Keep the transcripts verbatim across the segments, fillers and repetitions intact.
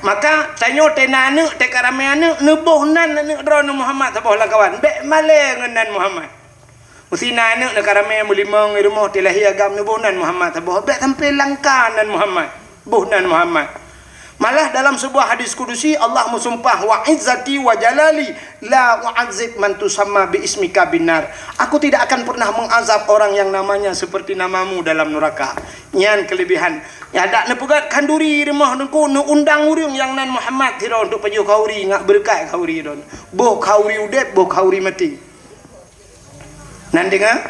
Maka tanyoe teuh na aneuk, teuh ka ramé aneuk, neuboh nan aneuk droeneuh Muhammad saboh lam kawan. Bék malée ngon nan Muhammad. Meusi na aneuk na ka ramé meulimong di rumoh, teuh lahé agam, neuboh nan Muhammad saboh. Bék sampoe langka nan Muhammad. Boh nan Muhammad. Malah dalam sebuah hadis kudusi Allah meusumpah, "Wa izzati wa jalali la u'adzib man tusamma bi ismika binnar." Aku tidak akan pernah mengazab orang yang namanya seperti namamu dalam neraka. Nyan kelebihan. Ya, dak neupeugét khanduri di rumoh teungku, neuundang ureuëng nyang nan Muhammad sidroe untuk pajoh khanduri, ngat beureukat khanduri droe. Boh khanduri udeb, boh khanduri maté. Nan deungoe,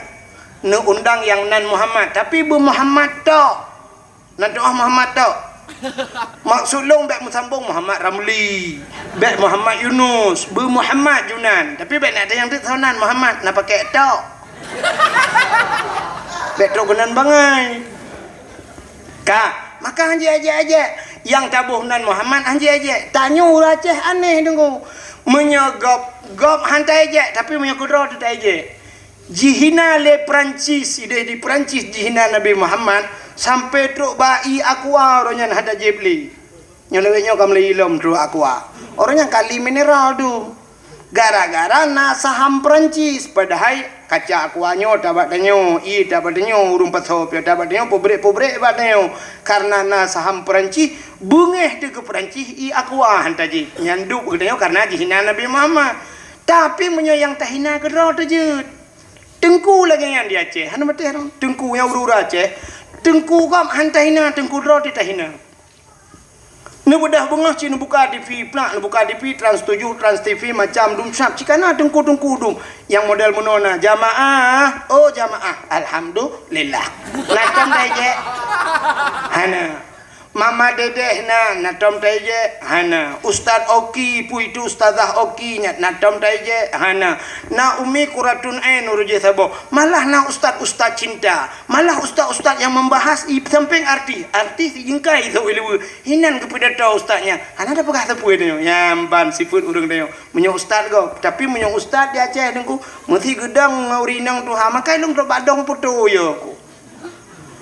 neuundang nyang nan Muhammad, tapi beu Muhammad tok. Nan doa Muhammad tok. Maksud lôn bék meusambong Muhammad Ramli, bék Muhammad Yunus, beu Muhammad Junan. Tapi bék na ada nyang teuk nan Muhammad, na pakai tok. Bék trok keunan bangai. Ka, maka hanjeuet ajak-ajak. Nyang taboh nan Muhammad hanjeuet ajak. Tanyoe ureuëng Aceh aneh teungku. Meunyoe gob, gob han taejek, tapi meunyoe keudroe teuh taejek. Jihina lé Perancis, ideh di Perancis jihina Nabi Muhammad, sampai trok ba ié Aqua uroe nyan hana jieb lé. Nyoe lawét nyoe ka meulai ilom trok Aqua. Uroe nyan kali mineral tu. Gara-gara na saham Perancis, padahai kaca Aqua nyoe tabak tanyoe, ié tabak tanyoe, ureuëng pasoe pih tabak tanyoe, pabrik-pabrik bak tanyoe. Karena na saham Perancis, beungéh teuh keu Perancis ié Aqua han tajieb. Nyan duek keu tanyoe karena jihina Nabi Muhammad. Tapi meunyoe nyang tahina keudroe teuh jeuet. Teungku lagée nyan di Aceh, hana maté rang. Teungku nyang ureuëng Aceh, teungku gob han tahina, teungku droe teuh tahina. Neubeudoh beungoh cit neubuka T V, plak neubuka T V, Trans tujuh, Trans T V, macam dum sab, cit ka na teungku-teungku dum. Nyang model meunoe na, jamaah, oh jamaah, alhamdulillah. Na tom taejek? Hana. Mama Dedeh na, na tom taejek? Hana. Ustaz Oki, peue itu Ustazah Oki nyan, na tom taejek? Hana. Na Umi Kuratun Ain ureuëng jih saboh. Malah na ustaz-ustaz cinta. Malah ustaz-ustaz nyang membahas i sampéng artis. Artis i jeungkai i sôk i luweue. Hinan geupidato ustaz nyan. Hana tapeugah sapeue tanyoe. Nyan ban sifeuet ureuëng tanyoe. Meunyoe ustaz gob. Tapi meunyoe ustaz di Aceh teungku, meusi geudong ngon ureuëng inong tuha. Makai lôn trok bak dong poto yo ku.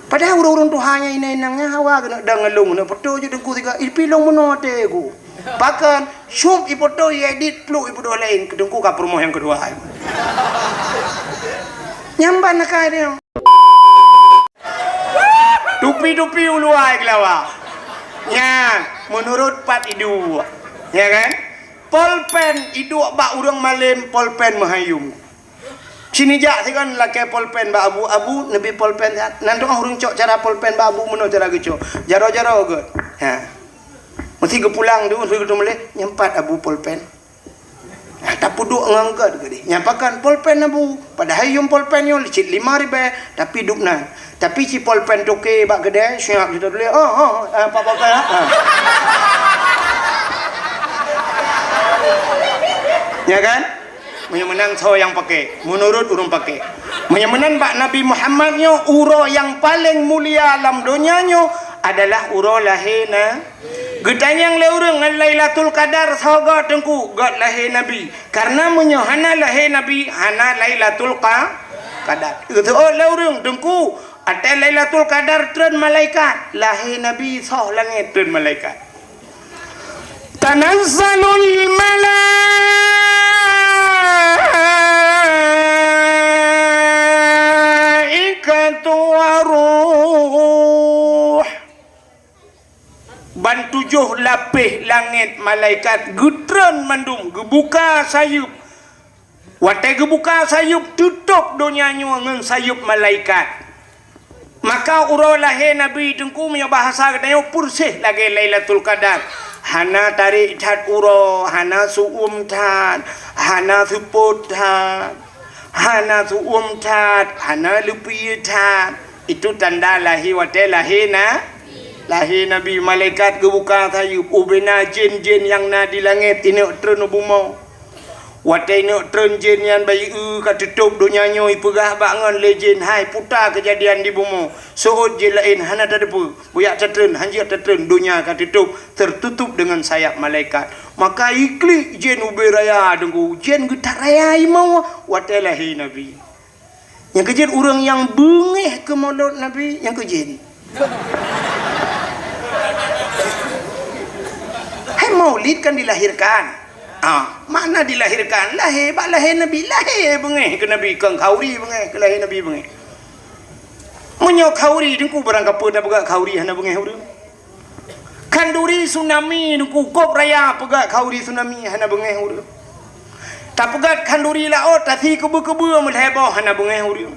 Padahai ureuëng-ureuëng tuha nyang inong-inong nyan hawa keuneuk dong ngon lôn, keuneuk poto jeuet teungku sigoe. Ipi lôn meunoe até ku. Pakon, syup ipoto, iedit, pluk ipeuduek laén, keu teungku ka peurumoh nyang keudua. Nyan ban akai tanyoe. Tupi-tupi uluwa keulawa. Nyan, meunurot pat iduek. Ya kan? Polpen iduek bak ureuëng malém, polpen meuhayum. Cit neujak sigon lakée polpen bak abu, "Abu, neubi polpen siat." Nan doh ureuëng cok cara polpen bak abu meunoe cara geucok. Jaroe-jaroe geuh. Ha. Meusi geupulang tu, meusi geuteumeuléh, "Nyan pat abu polpen." Nah, tapeuduek ngon gét geuh deh. Nyan pakon polpen abu. Padahai yum polpen nyoe cit lima ribée, tapi duek nan. Tapi cit polpen toke bak keudè, siap kita tuléh. Oh, oh, eh, pak polpen, ha? Ha. Ya kan? Meunyoe meunan soe nyang pakai? Meunurot ureuëng pakai. Meunyoe meunan bak Nabi Muhammad nyoe, uroe nyang paleng mulia lam donya nyoe adalah uroe lahé na Geutanyong lé ureuëng ngon Lailatul Qadar soe goe teungku, goe lahé Nabi. Karena meunyoe hana lahé Nabi, hana Lailatul Qa-, Qadar. Geuteuôt lé ureuëng teungku, watée Lailatul Qadar treun malaikat, lahé Nabi soh langét treun malaikat. Tanazzalul malaikatu waruh. Ban tujoh lapéh langét malaikat geutreun mandum, geubuka sayeuep. Watée geubuka sayeuep, teutôb donya nyoe ngon sayeuep malaikat. Maka uroe lahé Nabi teungku, meunyoe bahasa geutanyoe, peureséh lagée Lailatul Qadar. Hana tarék that uroe, hana su'uem that, hana seupôt that. Hana su'uem that, hana leupie that. Itu tanda lahé watée lahé na, lahé Nabi. Malaikat geubuka sayeuep, ubena jén-jén nyang na di langét ineuk treun u bumoe. Watée ineuk treun jén nyan bayeue ka teutôb donya nyoe, ipeugah bak ngon lé jén, "Hai, puta keujadian di bumoe. Seuôt jén laén hana tateupeue. Bujak tatreun, hanjeuet tatreun, donya ka teutôb, tertutup dengan sayap malaikat." Maka iklik jén ubé raya teungku, jén geutat raya imoe watée lahé Nabi. Nyang keujeuet ureuëng nyang beungéh keu mulod Nabi, nyang keujeuet. Maulid kan dilahirkan. Ah, makna dilahirkan, lahé bak lahé Nabi, lahé beungéh keu Nabi, kon khanduri beungéh keu lahé Nabi beungéh. Meunyoe khanduri, Teungku, barang kapeue tapeugah khanduri hana beungéh ureuëng. Khanduri tsunami, Teungku, gob raya peugah khanduri tsunami hana beungéh ureuëng. Tapeugah khanduri laôt, tasi keubeu-keubeu meulhèe boh hana beungéh ureuëng.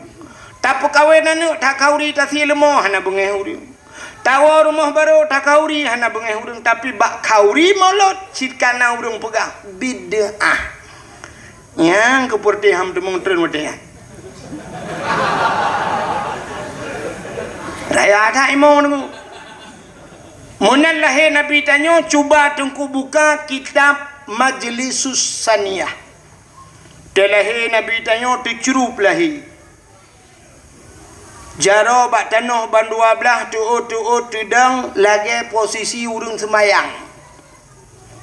Tapeukawen aneuëk takhanduri, tasi leumo hana beungéh ureuëng. Tawoe rumoh barô takhanduri hana beungéh ureuëng, tapi bak khanduri mulod cit kana ureuëng peugah bid'ah. Nyang keupeureuté ham teumong treun watée nyan. Raya that imo deungoe. Meunan lahé Nabi tanyoe, cuba Teungku buka kitab Majlisus Saniyah. Teuh lahé Nabi tanyoe teucrup lahé. Jaroe bak tanoh ban dua blaih, teuôt-teuôt teudong lagée posisi ureuëng seumayang.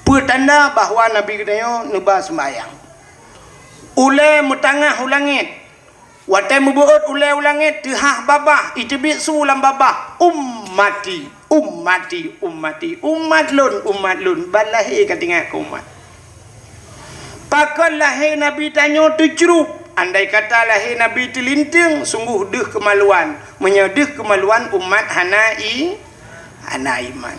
Peue tanda bahwa Nabi geutanyoe neuba seumayang. Ulée meutangah u langét. Watée meubeuôt ulée u langét, teuhah babah, iteubiet su lam babah, "Ummati, ummati, ummati, umat lôn, umat lôn." Ban lahé ka teuingat keu umat. Pakon lahé Nabi tanyoe teucrup? Andai kata lahé Nabi teulinteung, sunggoh deuh keumaluan. Meunyoe deuh keumaluan, umat hana i, hana iman.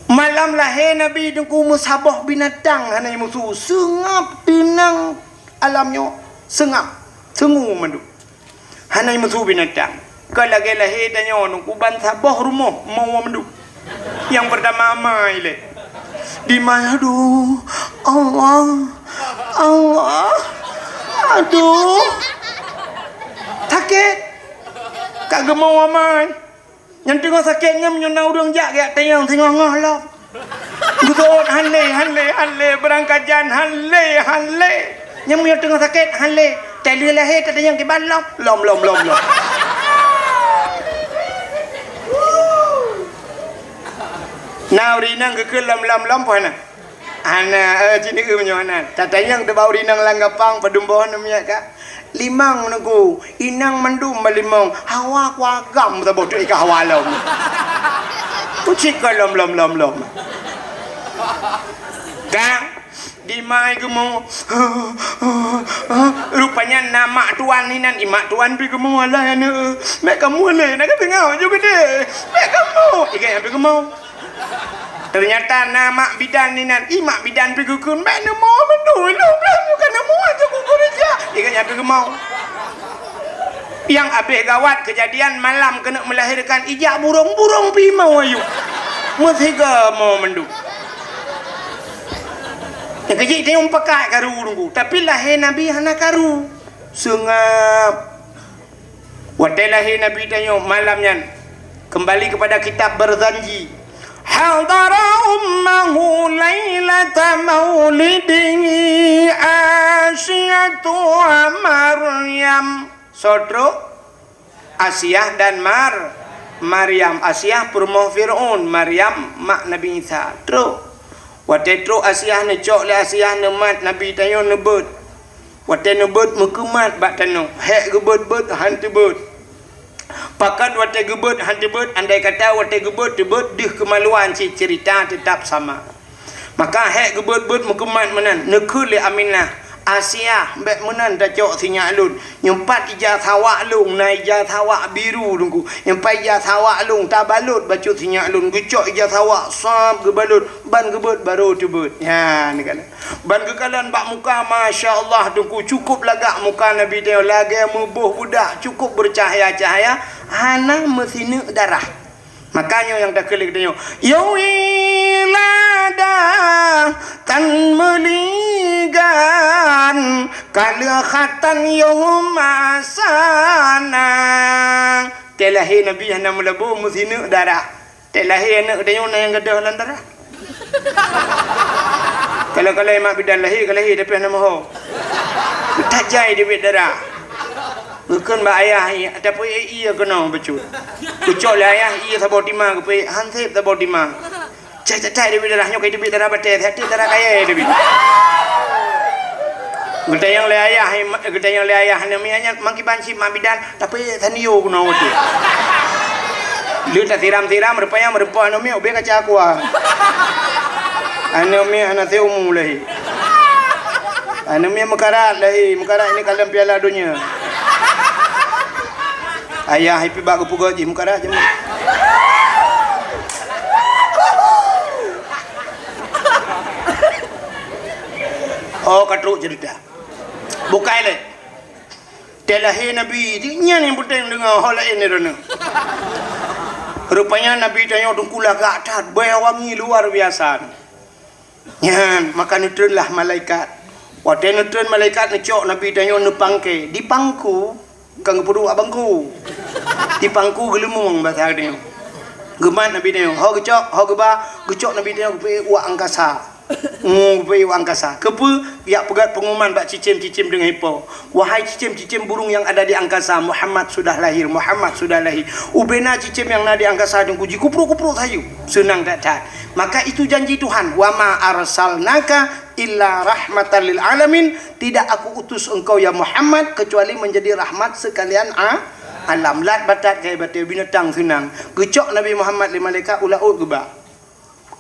Malam lahé Nabi Teungku meusaboh binatang hana imusu, seungab teunang alam nyoe, seungab, seungue mandum. Hana imusu binatang. Ka lagée lahé tanyoe Teungku ban saboh rumoh meuwoe mandum. Nyang peurtama amai lé. Dimai, aduh, Allah, Allah, aduh. Sakét. Ka geumeuwoe amai. Nyang teungoh sakét nyan meunyoe na ureuëng jak geujak tanyong singoh-ngoh lom. Geuseuôt han lé, han lé, han lé, beurangkat jan han lé, han lé. Nyang meunyoe teungoh sakét han lé, taleueh lahé tatanyong kiban lom, lom, lom, lom, lom. Na ureuëng inong geukheun lom, lom, lom, peue hana? Hana, eh, jineuk meunyoe hana. Tatanyong teuh bak ureuëng inong lam gapang, padum boh namiet ka. Limong Teungku, inong mandum ba limong. Hawa ku agam saboh tu ika hawa lom. Kucik ka lom, lom, lom, lom. Ka, dimai geumo. Rupanya na mak tuan inan, i mak tuan pi geumo, alah aneuëk. Mek kamoe lé, na ka teungoh ju geude. Mek kamoe, igai pi geumo. Teunyata na mak bidan inan, i mak bidan pi geukheun, "Mek neumo mandum, lôn blah nyoe ka neumo aja ku keureuja." Ingat nyan pi geumau. Nyang abéh gawat keujadian malam keuneuk meulahérkan, ijak burông-burông pi mau ayue. Meusiga mo mandum. Nyang keujih tanyong pakat karu Teungku, tapi lahé Nabi hana karu. Seungab. Watée lahé Nabi tanyoe malam nyan, keumbali keupada kitab Barzanji. Hadara ummahu lailata maulidihi Asiyatu wa Maryam. Soe trok? Asiyah dan Mar-, Maryam. Asiyah peurumoh Fir'aun, Maryam mak Nabi Isa. Trok. Watée trok Asiyah, neucok lé Asiyah neumat Nabi tanyoe neubeuet. Watée neubeuet meukeumat bak tanoh, hék geubeuet-beuet han teubeuet. Pakon watée geubeuet han teubeuet, andai kata watée geubeuet teubeuet deuh keumaluan cit, ceurita teutap sama. Maka hék geubeuet-beuet meukeumat meunan, neukheun lé Aminah, "Asiyah, bék meunan tacok sinyak lôn. Nyoe pat ija sawak lôn, na ija sawak biru Teungku. Nyoe pat ija sawak lôn, tabalot bacut sinyak lôn." Geucok ija sawak, sab geubalot, ban geubeuet barô teubeuet. Nyan, neukalon. Ban geukalon bak muka, masya Allah, Teungku, cukup lagak muka Nabi tanyoe, lagée meuboh beudak, cukup beucahya-cahya, hana meusineuk darah. Maka nyoe nyang takheun lé geutanyoe, "Ya wiladah tan meuligan, ka leukhatan yoh masana." Teuh lahé Nabi hana meulabô meusineuk darah. Teuh lahé aneuëk geutanyoe na nyang gadôh lam darah. Kalau-kalau mak bidan lahé, ka lahé tapi hana meuho. Tajai teubiet darah. Geukheun bak ayah, tapi ié keunoe bacut. Geucok lé ayah ié saboh tima, geupeuék han sép saboh tima. Cai-cai teubiet darah nyoe, ka teubiet darah batée, hati darah kayée teubiet. Geutanyong lé ayah, geutanyong lé ayah, "Aneuk miet nyan, ma kiban cit mak bidan?" Tapi tanio keunoe watée. Lheueh tasiram-siram, rupanya meureumpok aneuk miet ubé kaca aqua. Aneuk miet hana seumu lahé. Aneuk miet meukarat lahé, meukarat ini kalon Piala Donya. Ayah ipi bak geupeugah jih meukarat jih. Oh, ka trok cerita. Bukai lé. Teulahé Nabi, nyan nyang peunteng deungoe, ho laén droeneuh. Rupanya Nabi tanyoe teungku lagak that, bèe wangi luar biasa. Nyan, maka neutreunlah malaikat. Watèe neutreun malaikat neucok Nabi tanyoe neupangke, dipangku, bukan geupeuduek bak bangku. Dipangku geuleumong bahasa tanyoe. Geumat Nabi tanyoe, ho geucok, ho geuba, geucok Nabi tanyoe geupeuék u angkasa. Mu, beu angkasa. Keupeue? Geujak peugöt pengumuman bak cicém-cicém deungon ipo. Wahai cicém-cicém burung yang ada di angkasa, Muhammad sudah lahir, Muhammad sudah lahir. Ubena cicém nyang na di angkasa teungku jikuprok-kuprok sayu. Seunang that-that. Maka itu janji Tuhan, "Wa ma arsalnaka illa rahmatan lil alamin." Tidak aku utus engkau, ya Muhammad, kecuali menjadi rahmat sekalian a-, alam. Lat batat kaya batée binatang seunang. Geucok Nabi Muhammad lé malaikat u laôt geuba.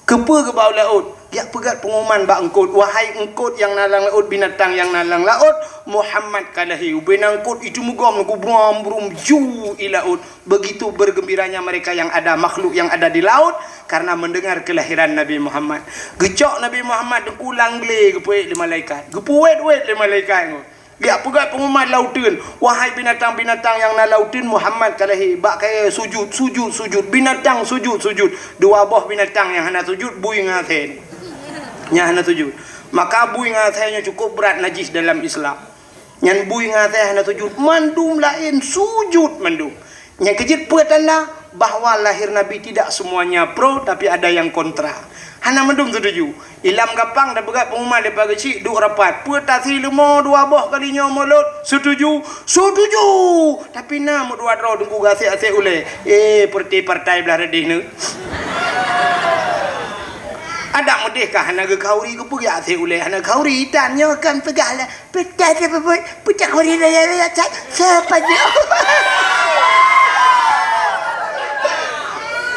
Keupeue geuba u laôt? Geujak peugöt pengumuman bak eungkôt, "Wahai eungkôt nyang na lam laôt, binatang nyang na lam laôt, Muhammad ka lahé." Ubena eungkôt itu meugom, gubrom-brum ju i laôt. Begitu bergembiranya mereka yang ada, makhluk yang ada di laut, karena mendengar kelahiran Nabi Muhammad. Geucok Nabi Muhammad teungku lam glé geupeuék lé malaikat. Geupeuwét-wét lé malaikat nyoe. Geujak peugöt pengumuman lam uteuen, "Wahai binatang-binatang nyang na lam uteuen, Muhammad ka lahé, bak kayèe sujud, sujud, sujud, binatang sujud, sujud." Dua boh binatang nyang hana sujud, bui ngon asèe. Nyang hana sujud. Maka bui ngon asèe nyoe cukup brat najis dalam Islam. Nyan bui ngon asèe hana sujud, mandum laén sujud mandum. Nyang keujeuet peue tanda bahwa lahir Nabi tidak semuanya pro, tapi ada yang kontra. Hana mandum setuju. Ilam gampang tapeugah pengumuman daripada keuchik duek rapat. Peue tasi leumo dua boh kali nyoe mulod? Setuju? Setuju! Tapi na meudua droe teungku gasek-asek ulèe. Eh, peureuté partai blah reudeh nyoe. Adak meudeh ka hana geukhauri, keupeue gasek ulèe hana khauri? Tan nyoe kan peugah lah. Peucah dia beubuet, peucah kuri raya-raya cat, sepajoh.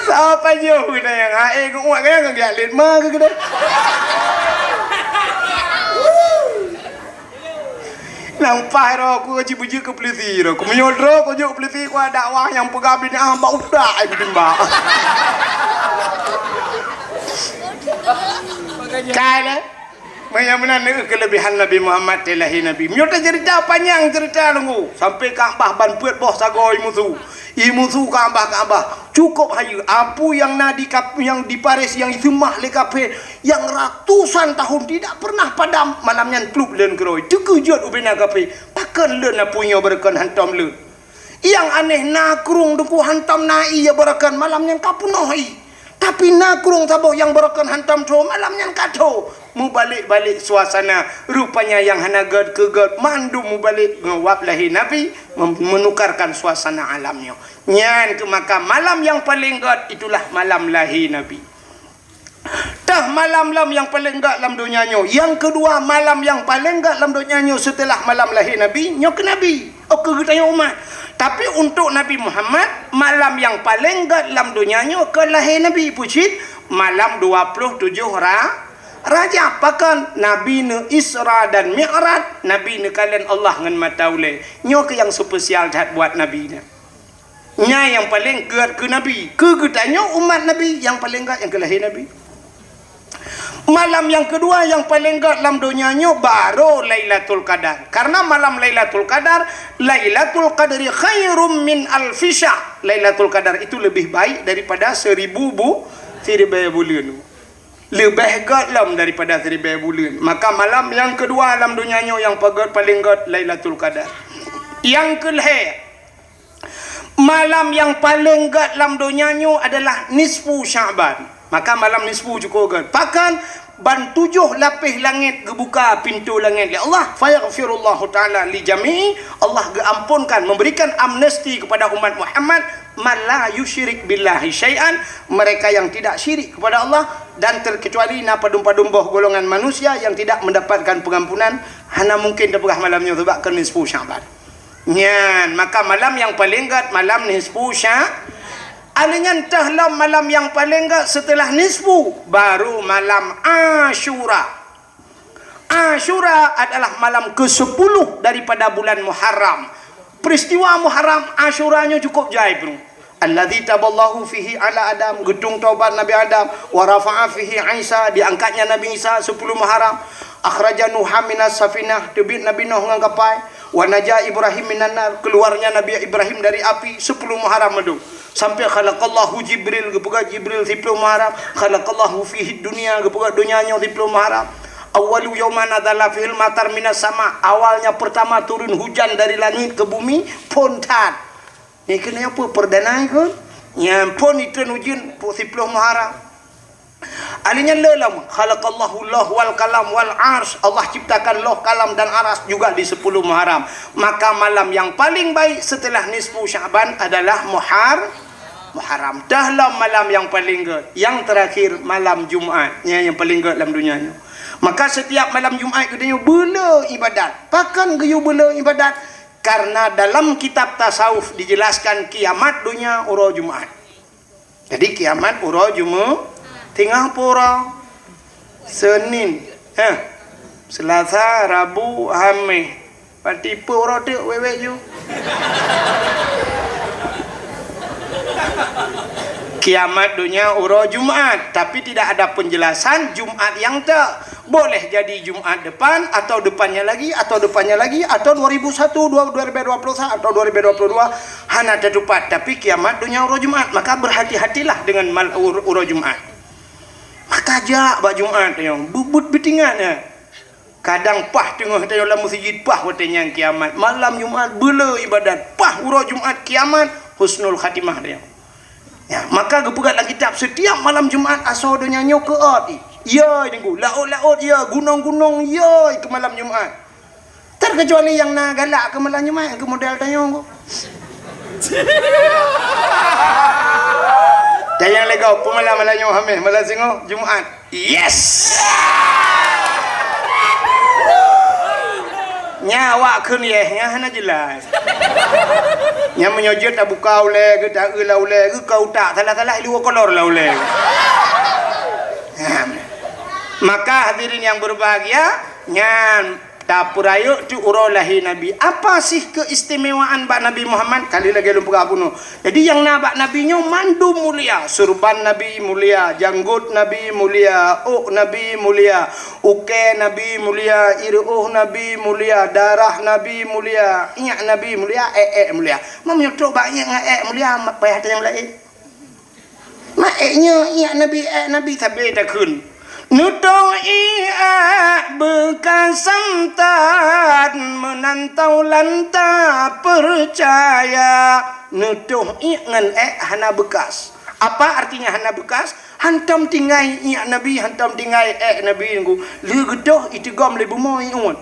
Sepajoh keunan nyang hai geuuet keunan ngon giak lét ma keu keunan. Nang paih roh ku jibeujeuet keu peulisi roh. Ku meunyoe droe ku jeuet peulisi ku ada dakwah nyang peugah binatang bak utak ai kutimbak. Kai lé. Meunan meunan neu keulebihan Nabi Muhammad teulahé Nabi. Meunyoe taceurita panyang ceurita teungku, sampoe Ka'bah ban peuet boh sagoe imusu. Imusu Ka'bah, Ka'bah. Cukup hayeue. Apui nyang na di kap-, nyang di Paris nyang iseumah lé kafé, nyang ratusan tahun tidak pernah padam, malam nyan plup lôn keudroe. Teukeujot ubena kafé. Pakon lôn apui nyoe beureukan hantom lôn? Nyang aneh na krueng teungku hantom na ié beureukan malam nyan ka peunoh ié. Tapi na krueng saboh nyang beureukan hantom tho malam nyan ka tho. Mubalek-balek suasana, rupanya nyang hana gèt keu gèt mandum mubalek ngon wab lahé Nabi mem-, menukarkan suasana alam nyoe. Nyan keuh maka malam nyang paleng gèt itulah malam lahé Nabi. Teuh malam lom nyang paleng gèt lam donya nyoe. Nyang keudua, malam nyang paleng gèt lam donya nyoe seuteulah malam lahé Nabi, nyoe keu Nabi. Oh, keu geutanyoe umat. Tapi untuk Nabi Muhammad, malam nyang paleng gèt lam donya nyoe keu lahé Nabi. Peue cit? Malam dua ploh tujoh Ra-, Rajab. Pakon? Nabi neu Isra dan Mi'raj, Nabi neukalon Allah ngon mata ulèe. Nyoe keuh nyang spesial that buat Nabi nyan. Nyan nyang paleng gèt keu Nabi. Keu geutanyoe umat Nabi, nyang paleng gèt nyang keu lahé Nabi. Malam nyang keudua nyang paleng gèt lam donya nyoe baru Lailatul Qadar. Karena malam Lailatul Qadar, Lailatul Qadri khairum min alfi syahr. Lailatul Qadar itu lebih baik daripada seribu bu-, siribèe buleuen. Leubeh gèt lom daripada siribèe buleuen. Maka malam nyang keudua lam donya nyoe nyang pagèt paleng gèt Lailatul Qadar. Nyang keu lhèe, malam nyang paleng gèt lam donya nyoe adalah nisfu Sya'ban. Maka malam nisfu cukup gèt. Pakon? Ban tujoh lapéh langèt geubuka pintoe langèt lé Allah. Fayaghfirullahu ta'ala li jami'i. Allah geuamponkan, memberikan amnesti kepada umat Muhammad, man la yusyrik billahi syai'an, mereka yang tidak syirik kepada Allah, dan terkecuali na padum-padum boh golongan manusia yang tidak mendapatkan pengampunan, hana mungkin tapeugah malam nyoe sabab keu nisfu Sya'ban. Nyan, maka malam nyang paleng gèt malam nisfu Sya-, Alèh nyan teuh lom malam nyang paleng gèt seuteulah nisfu, baru malam Asyura. Asyura adalah malam kesepuluh daripada bulan Muharram. Peristiwa Muharram Asyura nyoe cukup jai, bro. Allazi taballahu fihi ala Adam, geutung taubat Nabi Adam, wa rafa'a fihi Isa, diangkatnya Nabi Isa, sepuluh Muharram. Akhraja Nuha minas safinah, teubiet Nabi Nuh ngon kapai, wa naja Ibrahim minan nar, keluarnya Nabi Ibrahim dari api, sepuluh Muharram meudu. Sampai khalaqallahu Jibril, geupeugah Jibril siploh Muharram, khalaqallahu fihi dunya, geupeugah donya nyoe siploh Muharram. Awwalu yauman nazala fihil matar minas sama, awalnya pertama turun hujan dari langit ke bumi, phon that. Nyan keuh nyan peue perdana ikheun? Nyan phon itreun ujeuen, peuet siploh Muharram. Alèh nyan le lom, khalaqallahu loh wal kalam wal arsy, Allah ciptakan loh, kalam dan aras juga di sepuluh Muharram. Maka malam yang paling baik setelah nisfu Sya'ban adalah Muhar-, Muharram. Teuh lom malam yang paling gèt, yang terakhir malam Jumat. Nyan yang paling gèt lam dunia nyoe. Maka setiap malam Jumat geutanyoe beuleu ibadat. Pakon geuyue beuleu ibadat? Karena dalam kitab tasawuf dijelaskan kiamat dunia uroe Jumat. Jadi kiamat uroe Jumaat, teungoh pura, Senin, eh, Selasa, Rabu, Hamis. Pati peue uroe teuk wék-wék ju. Kiamat dunia uroe Jumat, tapi tidak ada penjelasan Jumat nyang teuk. Boleh jadi Jumat depan, atau depannya lagi, atau depannya lagi, atau dua ribu satu, dua-, dua ribu dua puluh satu, atau dua ribu dua puluh dua, hana teutupat. Tapi kiamat dunia uroe Jumat, maka berhati-hatilah dengan mal-, ur-, uroe Jumat. Maka jak bak Jumat nyoe, beuet-beuet beutingat nyan. Kadang paih teungoh tanyoe lam meuseujid, paih watèe nyan kiamat. Malam Jumat beuleu ibadat, paih uroe Jumat kiamat, husnul khatimah tanyoe. Ya, maka geupeugah lam kitab, setiap malam Jumat asoe donya nyoe keuôt. Ya, Teungku, laôt-laôt ya, gunong-gunong ya keu malam Jumat. Terkecuali nyang na galak keu malam Jumat, keu model tanyoe, Teungku. Dan nyang lagèe peue malam, malam nyoe Hamis, malam singoh Jumat. Yes! Nyan awak kheun yes, nyan hana jelas. Nyan meunyoe jeuet tabuka ulèe geuh, taeu lam ulèe geuh, ka utak salah-salah, ilu kolor lam ulèe geuh. Nyan. Maka hadirin yang berbahagia, nyan tapeurayeuk teuk uroe lahé Nabi. Apa sih keistimewaan bak Nabi Muhammad? Ka lheueh lagèe lôn peugah bunoe. Jadi nyang na bak Nabi nyoe mandum mulia. Surban Nabi mulia, janggot Nabi mulia, ôk Nabi mulia, ukèe Nabi mulia, ireuôh Nabi mulia, darah Nabi mulia, iék Nabi mulia, èk-èk mulia. Meunyoe trôk bak iék ngon èk mulia, payah tanyong laén. Mak èk nyoe, iék Nabi, èk Nabi, sabé takheun. Neutôh iék beukasan that, meunan taulan tapeucaya. Neutôh iék ngon èk hana beukas. Apa artinya hana beukas? Hantom tinggai iék Nabi, hantom tinggai èk Nabi, Teungku. Lheueh geutôh, iteugom lé bumoe iék.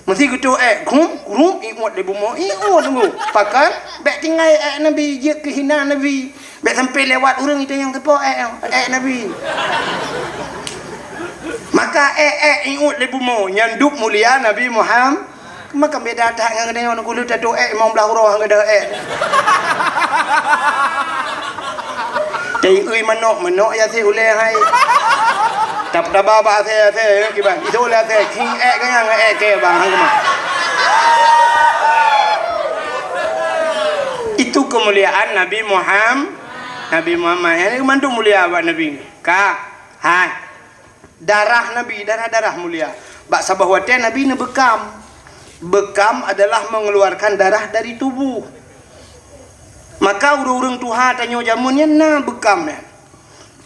Meusé geutôh èk, grum, grum, iék lé bumoe, iék Teungku. Pakon? Bèk tinggai èk Nabi, jeuet keu hina Nabi. Bèk sampai lewat ureueng itanyong sapo èk, èk Nabi. Maka èk, èk, iék lé bumoe, nyan dub mulia Nabi Muhammad. Maka beda that ngon geutanyoe, Teungku, lheueh tatôh èk, limong blaih uroe ngon geutanyoe èk. Taiui manok, manok ya asèe ulèe hai. Tap-, taba bak asèe, asèe, ya, kiban. Itu ulèe asèe, king èk ganyang, èk kèe bang, hang keumah. Itu kemuliaan Nabi Muhammad, Nabi Muhammad. Nyan mandum mulia bak Nabi. Ka, hai. Darah Nabi, darah-darah mulia. Bak saboh watèe Nabi neubeukam. Beukam adalah mengeluarkan darah dari tubuh. Maka ureueng-ureueng tuha tanyoe jameun nyan na beukam nyan.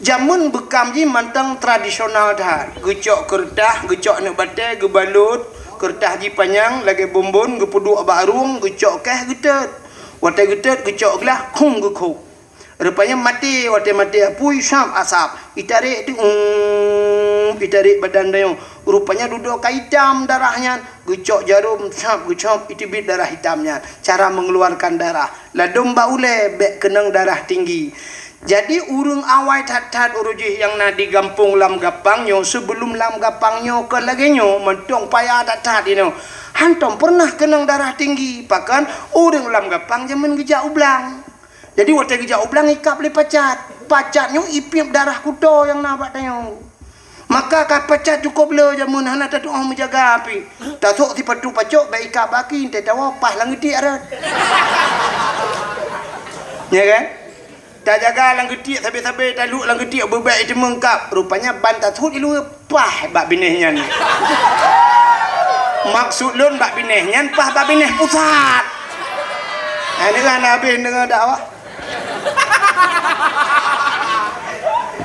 Jameun beukam jih mantong tradisional that. Geucok keureutah, geucok aneuk batèe, geubalot, keureutah jih panyang lagèe bonbon, geupeuduek bak arueng, geucok kèh geutot. Watèe geutot, geucok glah, khum geukhôb. Rupanya maté, watèe maté apui, sab asap. Itarek tu, um, itarek badan tanyoe. Rupanya dudoe ka itam darah nyan. Geucok jarom, sab, geucop, iteubiet darah itam nyan. Cara mengeluarkan darah. Ladôm bak ulèe, bèk keunong darah tinggi. Jadi, ureueng awai that-that uroe jih nyang na di gampông Lam Gapang nyoe, sebelum Lam Gapang nyoe kon lagèe nyoe, mantong paya that-that inoe. Hantom pernah keunong darah tinggi, pakon ureueng Lam Gapang jameun geujak u blang. Jadi watée geujak u blang ikab lé pacat. Pacat nyoe ipiep darah kuto nyang na bak tanyoe. Maka ka pacat cukôp le jameun hana tatuoh meujaga pih. Tasôk sipatu pacok bak ikab baki teuh tawoe paih lam geutiek rot. Ya kan? Tajaga lam geutiek sabe-sabe, taluek lam geutiek beubek iteumeung kab. Rupanya ban tasut iluwe paih bak binéh nyan. Maksud lôn bak binéh nyan paih bak binéh pusat. Nah, deungon habéh deungon dakwah.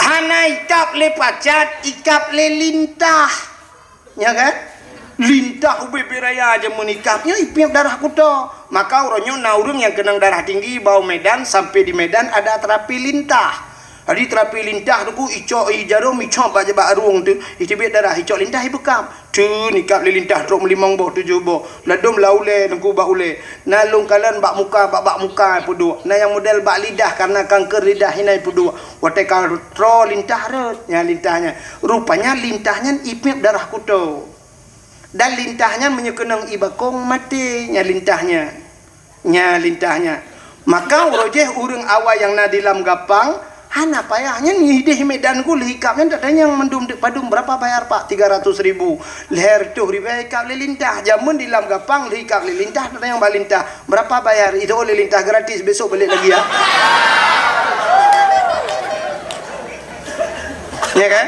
Hana ikab lé pacat, ikab lé lintah. Ya kan? Lintah ubé-bé raya jameun ikab nyoe ipiep darah kuto. Maka uroe nyoe na ureuëng nyang keunong darah tinggi bak u Medan, sampai di Medan ada terapi lintah. Jadi terapi lintah tu ku icok i jarum icok bak jabak arueng tu, iteubiet darah icok lintah ibeukab. Tu nikab lé lintah trok meulimong boh tujoh boh. Ladom lam ulée teungku bak ulée. Na lôn kalon bak muka, bak, bak muka peuduek. Na nyang model bak lidah karena kanker lidah hina peuduek. Watée ka troe lintah rot, nya lintah nyan. Rupanya lintah nyan ipiep darah kuto. Dan lintah nyan meunyoe keunong i bakong maté, nya lintah nyan. Nya lintah nyan. Maka uroe jih ureuëng awai nyang na di lam gapang, hana payah nyan ideh Medan ku lhikab nyan tatanyong mandum deuk padum berapa bayar pak? Tiga ratus ribu. Lhée reutôh ribée ikab lé lintah. Jameun di lam gapang lhikab lé lintah tatanyong bak lintah. Berapa bayar? Itu oleh lintah gratis, besok balik lagi ya. Ya kan?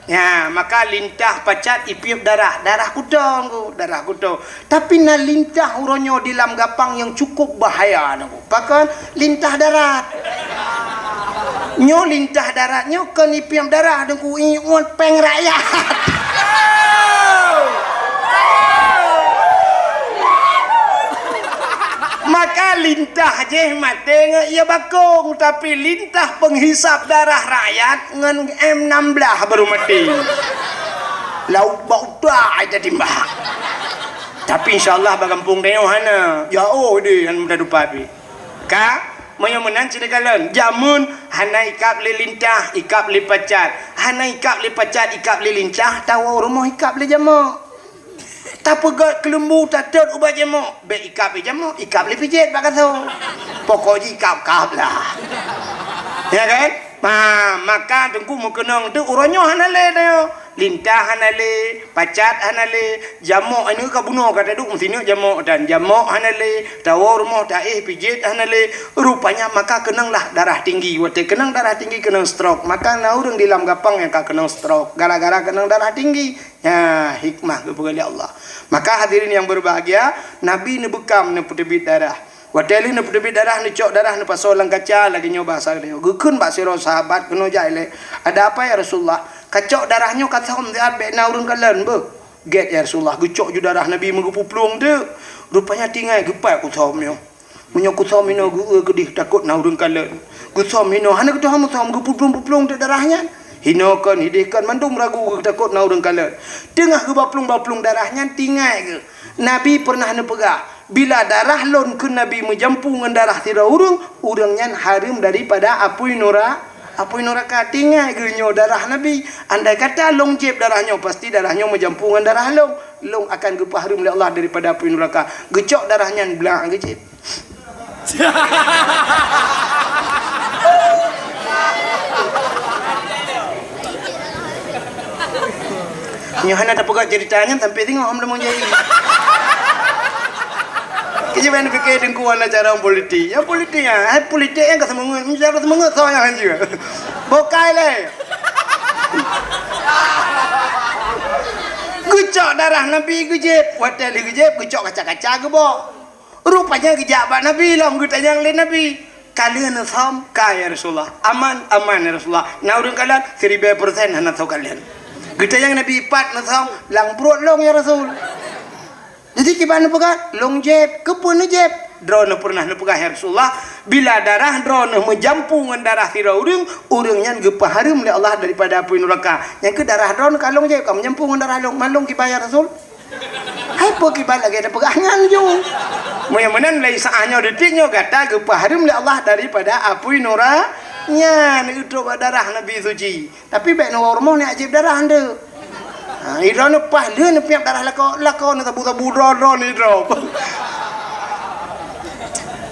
Ya, maka lintah pacat ipiep darah, darah kuto ngku, darah kuto. Tapi na lintah uroe nyoe di lam gapang nyang cukup bahaya ngku. Pakon? Lintah darat. Nyoe lintah darat nyoe kon ipiep darah ngku, iuet péng rakyat. Maka lintah jih maté ngon ie bakong, tapi lintah penghisap darah rakyat ngon M enam belas baru maté. Lauk bak utak aja timbak. Tapi insya Allah bak gampông tanyoe hana. Jauh deh hana mudah dupa pi. Ka, meunyoe meunan cit kalon, jameun hana ikab lé lintah, ikab lé pacat. Hana ikab lé pacat, ikab lé lintah, tawoe rumoh ikab lé jamok. Tapeugét keuleumbu tatot ubak jamok, bék ikab lé jamok, ikab lé pijet bak gasoe. Pokok jih ikab-kab lah. Ya kan? Ha, maka teungku meukeunong tu uroe nyoe hana lé tanyoe. Lintah hana lé, pacat hana lé, jamok ini ka bunoe ka taduek meusineuk jamok dan jamok hana lé, tawoe rumoh taéh pijet hana lé. Rupanya maka keunong lah darah tinggi. Watée keunong darah tinggi keunong stroke. Maka na ureuëng di lam gapang nyang ka keunong stroke gara-gara keunong darah tinggi. Nya hikmah geupeugah lé Allah. Maka hadirin yang berbahagia, Nabi neubeukam neupeuteubiet darah. Watée lheueh neupeuteubiet darah, neucok darah, neupasoe lam kaca, lagée nyoe bahasa geutanyoe. Geukheun bak sidroe sahabat keunoe jak ilée, "Ada apa ya Rasulullah? Kacok darah nyoe ka thom siat bék na ureuëng kalon beuh." "Gét ya Rasulullah, geucok ju darah Nabi meugeupuplueng teuk. Rupanya tinggai geupat kuthom nyoe." Meunyoe kusom hinoe geu-eu keudeh takot na ureuëng kalon. Kusom hinoe hana geutuha musom geupuplueng-puplueng teuk darah nyan. Hinoe kon, hideh kon mandum ragu geutakot na ureuëng kalon. Teungoh geubaplueng-baplueng darah nyan tinggai geuh. Nabi peureunah neupeugah, "Bila darah lôn keu Nabi meujampu ngon darah sidroe ureuëng, ureuëng nyan hareuem daripada apui nura-, apui nuraka." Tinggai geuh nyoe darah Nabi. Andai kata lôn jieb darah nyoe, pasti darah nyoe meujampu ngon darah lôn. Lôn akan geupeuhareuem lé Allah daripada apui nuraka. Geucok darah nyan blah geujieb. Nyoe hana tapeugah cerita nyan sampai singoh hom lamong jai. Keujeuban pikir dengkuan acara politik. Ya politik ya, hai politik yang ka semangat, bicara semangat so yang hanjeuet. Bokai lé. Geucok darah Nabi geujieb, watée lheueh geujieb geucok kaca-kaca geubok. Rupanya geujak bak Nabi lom geutanyong lé Nabi, "Ka lheueh neusom?" "Ka ya Rasulullah." "Aman?" "Aman ya Rasulullah." "Na ureuëng kalon?" "Siribée persen hana soe kalon." Geutanyong Nabi, "Pat neusom?" "Lam pruet lôn ya Rasul." Jadi kiban neupeugah, "Lôn jieb." "Keupeue neujieb?" "Droeneuh peureunah neupeugah ya Rasulullah, bila darah droeneuh meujampu ngon darah sidroe ureuëng, ureuëng nyan geupeuhareuem lé Allah daripada apui nuraka. Nyang keu darah droeneuh ka lôn jieb, ka meujampu ngon darah lôn, man lôn kiban ya Rasul." Hai peue kiban lagée tapeugah nyan ju. Meunyoe meunan lé saát nyoe detik nyoe gata geupeuhareuem lé Allah daripada apui nura nyan, neutrok bak darah Nabi suci. Tapi bék neuwoe rumoh neujieb darah nteuk. Ha, idroe neupaih lheueh neupiep darah lakoe, lakoe neusabu-sabu droe-droe neudroe.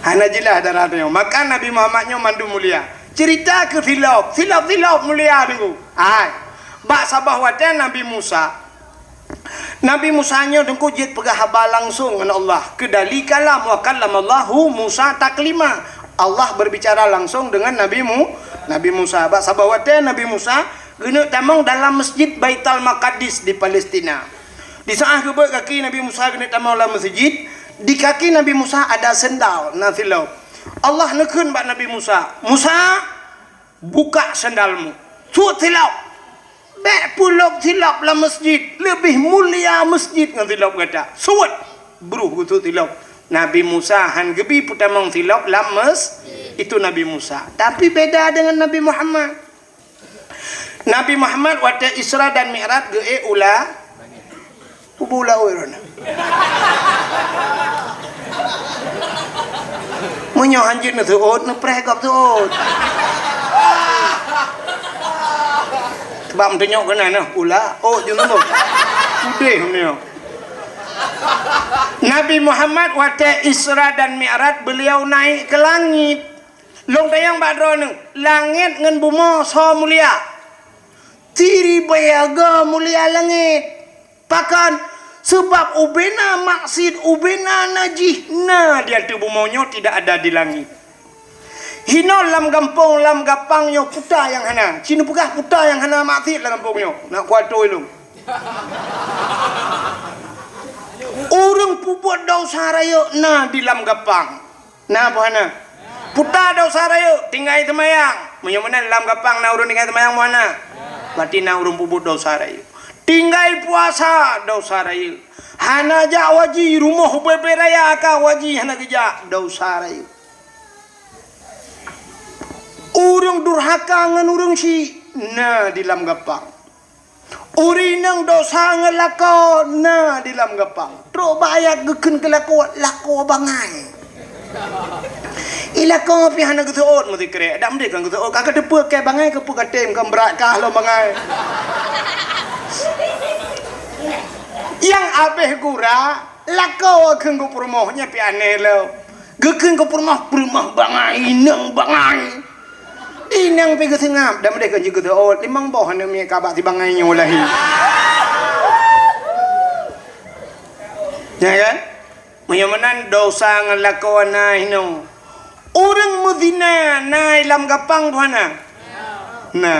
Hana jeulaih dara nyoe. Maka Nabi Muhammad nyoe mandum mulia. Cerita keu silop, silop-silop mulia Teungku. Hai. Bak saboh watée Nabi Musa. Nabi Musa nyoe Teungku jeuet peugah haba langsong ngon Allah. Keudali kalam, wa kallamallahu Musa taklima. Allah berbicara langsong dengan Nabi Mu-, Nabi Musa. Bak saboh watée Nabi Musa geuneuk tamong dalam Masjid Baitul Maqdis di Palestina. Di saat geubeuet kaki Nabi Musa geuneuk tamong lam masjid, di kaki Nabi Musa ada sendal na silop. Allah neukheun bak Nabi Musa, "Musa, buka sendalmu. Suet silop. Bék peulop silop lam masjid. Leubeh mulia masjid ngon silop gata. Suet." Bruh geusuet silop. Nabi Musa han geubi peutamong silop lam mes-, itu Nabi Musa. Tapi beda dengan Nabi Muhammad. Nabi Muhammad watée Isra dan Mi'raj geuék u la-, ubé u laôt droeneuh. Meunyoe hanjeuet neuseuôt, neupreh gob seuôt. Sebab meuteunyoe keunan nyoe, u laôt jeuet neumbôh. Udeh meunyoe. Nabi Muhammad watée Isra dan Mi'raj, beliau naik ke langit. Lôn tanyong bak droeneuh, langét ngon bumoe soe mulia? Siribèe aga mulia langét. Pakon? Sabab ubena maksiet, ubena najih na di ateueh bumoe nyoe, tidak ada di langét. Hinoe lam gampông, lam gapang nyoe puta nyang hana. Ci neupeugah puta nyang hana maksiet lam gampông nyoe. Nak kuatôi lôn. Ureuëng peubuet desya rayeuk na di lam gapang. Na peue hana? Puta desya rayeuk, tinggai seumayang. Meunyoe meunan lam gapang na ureuëng tinggai seumayang peue hana? Berarti na ureuëng peubuet desya rayeuk. Tinggai puasa desya rayeuk. Hana jak haji, rumoh ubé-bé raya ka haji hana geujak, desya rayeuk. Ureuëng durhaka ngon ureuëng syik na di lam gapang. Ureuëng inong desya ngon lakoe na di lam gapang. Trok bak ayat geukheun keu lakoe, lakoe bangai. I lakoe pih hana geuseuôt meusikrek. Dak meudeh kon geuseuôt, ka kateupeue keu bangai, keupeue katém, kon brat kah lom bangai. Nyang abéh gura, lakoe kheun geupeurumoh, nyan pih aneh lom. Geukheun geupeurumoh, peurumoh bangai, inong bangai. Inong pih geuseungab, dak meudeh kon jeuet geuseuôt, limong boh aneuk miet ka bak si bangai nyoe lahé. Ya kan? Meunyoe meunan desya ngon lakoe na hinoe. Ureuëng meuzina na i lam gapang peue hana? Na.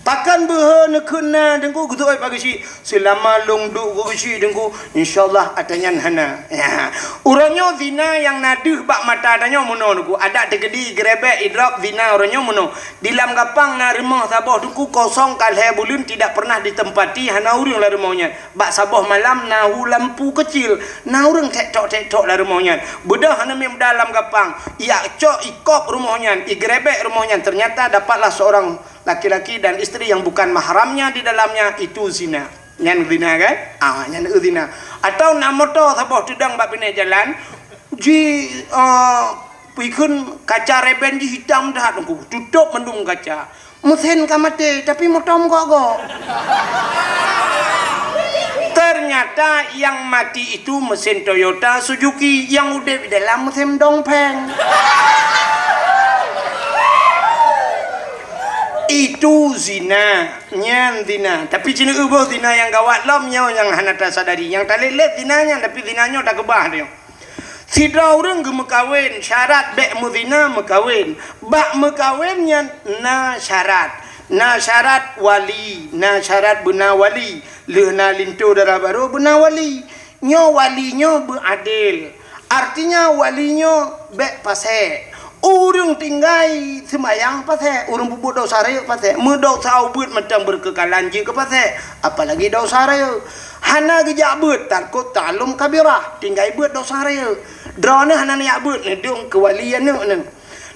Pakon beuhe neukheun na Teungku, geuseuôt bak geuchik? Seulama lôn duek bak geuchik Teungku, insya Allah ata nyan hana. Ya. Uroe nyoe zina nyang na deuh bak mata tanyoe meunoe Teungku. Adak teukeudi, geurebek, idrop, zina uroe nyoe meunoe. Di lam gapang na rumoh saboh Teungku kosong ka lhée buleuen tidak pernah ditempati, hana ureuëng lam rumoh nyan. Bak saboh malam na hu lampu keucil, na ureuëng tek-tok-tek-tok lam rumoh nyan. Beudôh aneuk miet muda lam gapang, ijak cok, ikop rumoh nyan, igeurebek rumoh nyan, ternyata dapatlah seorang laki-laki dan isteri yang bukan mahramnya di dalamnya, itu zina. Nyan zina kan? Ah, nyan zina. Atau na moto saboh teudong bak binéh jalan, ji, ah, pikheun kaca reben jih hitam that Teungku, tutôp mandum kaca. Mesin ka maté, tapi moto meugok-gok. Ternyata yang mati itu mesin Toyota Suzuki, yang udeb di dalam mesin dongpeng. Itu zina, nyan zina. Tapi ci neuboh zina nyang gawat lom nyoe nyang hana tasadari. Nyang talét-lét zina nyan, tapi zina nyoe takeubah nyoe. Sidroe ureuëng geumeukawen, syarat bék meuzina meukawen. Bak meukawen nyan na syarat. Na syarat wali, na syarat beuna wali. Lheueh na linto dara barô beuna wali. Nyoe wali nyoe beuadil. Artinya wali nyoe bék pasék. Ureuëng tinggai seumayang pasék, ureuëng peubuet desya rayeuk pasék. Meudesya ubeuet mantong beukeukalan jeuet keu pasék, apalagi desya rayeuk. Hana geujak beuet, tarkut ta'allum kabirah, tinggai beuet desya rayeuk. Droeneuh hana neujak beuet, neudong keu wali aneuk neuh.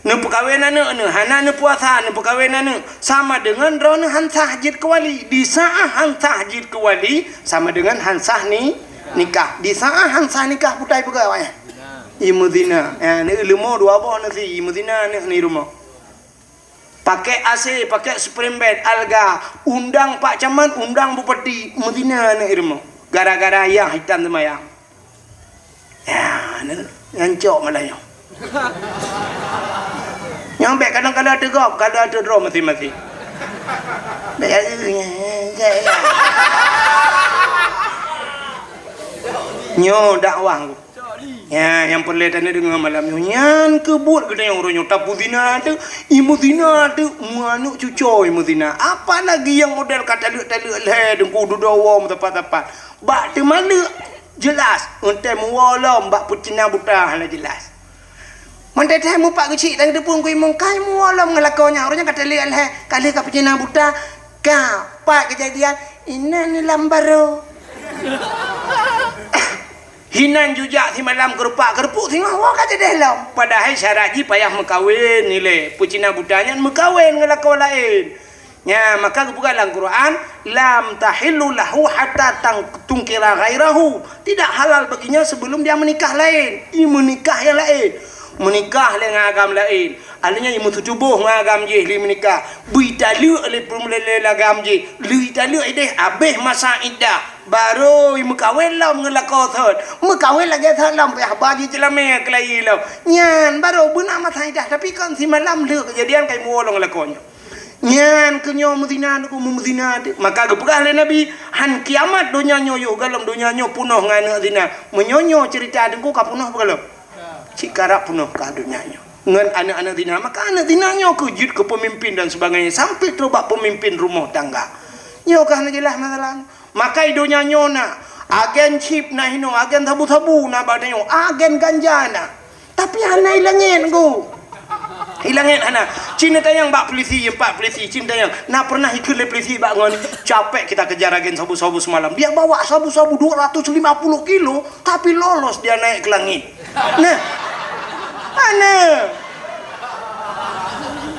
Neupeukawen aneuk neuh, hana neupuasa, neupeukawen aneuk, sama deungon droeneuh han sah jeuet keu wali. Di saát han sah jeuet keu wali, sama deungon han sah ni-, nikah. Di saát han sah nikah, putai peugah awaknyan. Ié meuzina. Ya, ni leumo dua boh nasi, ié meuzina aneuk ni rumoh. Pakai A C, pakai spring bed, alga, undang pak camat, undang bupati, meuzina aneuk i rumoh. Gara-gara yah hitam seumayang. Ya, ni, nyan cok malah nyoe. Nyang bèk kadang-kadang teugop, kadang teudroe maséng-maséng. Bèk, nyoe dakwah. Ya, nyang peureulèe taneuk deungö malam nyoe. Nyan keuh buet geutanyoe uroe nyoe. Tapeuzina teuk, imeuzina teuk, meuaneuk cucoe imeuzina. Apalagi nyang model ka taleuek-taleuek lhèe, teungku dudoe woe meusapat-sapat. Bak teumaleuek, jeulaih, eunteuk meuwoe lom bak peucina buta hana jeulaih. Mantong teuh mupat geuchik dan geuteupeue keu imum, kai meuwoe lom ngon lakoe nyan. Uroe nyan ka taleuek lhèe, ka lheueh ka peucina buta, ka pat keujadian, inan lam barô. Hinan jujak simalam keurupak-keurupuek singoh woe ka jadeh lom. Padahai syarat jih payah meukawen ilèe. Peucina buta nyan meukawen ngon lakoe laén. Nya, maka geupeugah lam Quran, "Lam tahillu lahu hatta tang-, tangkiha ghairahu." Tidak halal baginya sebelum dia menikah laén. I meunikah nyang laén. Meunikah lé ngon agam laén. Artinya, i meuseutubôh ngon agam jih lé meunikah. Beu italeuek lé peureulèe agam jih. Lé italeuek ideh, abéh masa iddah. Barô i meukawen lom ngon lakoe sot. Meukawen lagèe sot lom, payah ba jih ceulamé keulayi lom. Nyan, barô beuna masa iddah. Tapi kon simalam lheueh keujadian ka i meuwoe lom ngon lakoe nyan. Nyan keuh nyoe meuzina teungku, meuzina teuk. Maka geupeugah lé Nabi, "Han kiamat donya nyoe yoh, gohlom donya nyoe peunoh ngon aneuk zina." Meunyoe nyoe ceurita teungku ka peunoh peue gohlom? Cit karab peunoh ka donya nyoe. Ngon aneuk-aneuk zina, maka aneuk zina nyoe keuh jeuet keu peumimpin dan sebagainya, sampai trok bak peumimpin rumoh tangga. Nyoe keuh hana jeulaih masalah. Maka i donya nyoe na, agen chip na hinoe, agen sabu-sabu na bak tanyoe, agen ganja na. Tapi hana i langèt, Teungku. I langèt hana. Cit neutanyong bak polisi, pat polisi, cit neutanyong. Na pernah ikheun lé polisi bak ngon, "Capek kita kejar agen sabu-sabu semalam. Dia bawa sabu-sabu dua ratus lima puluh kilo, tapi lolos dia naik ke langit." Nah. Hana.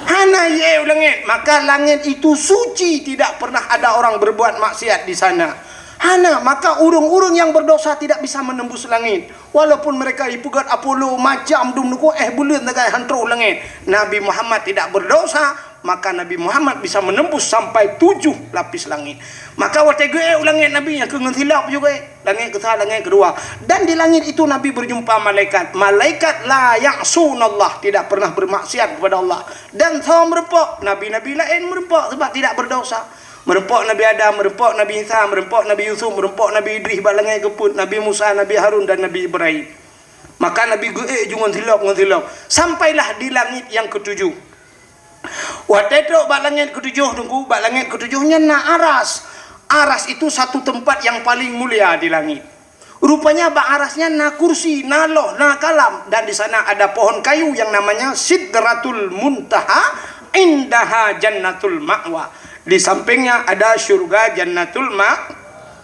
Hana i u langèt. Maka langèt itu suci, tidak pernah ada orang berbuat maksiat di sana. Hana, maka ureuëng-ureuëng nyang berdosa tidak bisa menembus langit. Walaupun mereka ipeugöt Apollo macam dum nuku, eh, buleuen sagai han trôh langèt. Nabi Muhammad tidak berdosa, maka Nabi Muhammad bisa menembus sampai tujuh lapis langit. Maka watèe geuék u langèt Nabi nyang keu ngon silop juga, langèt keusa, langèt keudua. Dan di langit itu Nabi berjumpa malaikat. Malaikat la ya'sunallah, tidak pernah bermaksiat kepada Allah. Dan soe meureumpok, nabi-nabi laén meureumpok sebab tidak berdosa. Meureumpok Nabi Adam, meureumpok Nabi Isa, meureumpok Nabi Yusuf, meureumpok Nabi Idris bak langèt geupeuet, Nabi Musa, Nabi Harun, dan Nabi Ibrahim. Maka Nabi geuék ju ngon silop, ngon silop. Sampailah di langit yang ketujuh. Watèe trok bak langèt ketujoh, Teungku, bak langèt ketujoh nyan na aras. Aras itu satu tempat yang paling mulia di langit. Rupanya bak aras nyan na kursi, na loh, na kalam, dan di sana ada pohon kayu yang namanya Sidratul Muntaha, indaha Jannatul Ma'wa. Di sampingnya ada syurga Jannatul Ma-,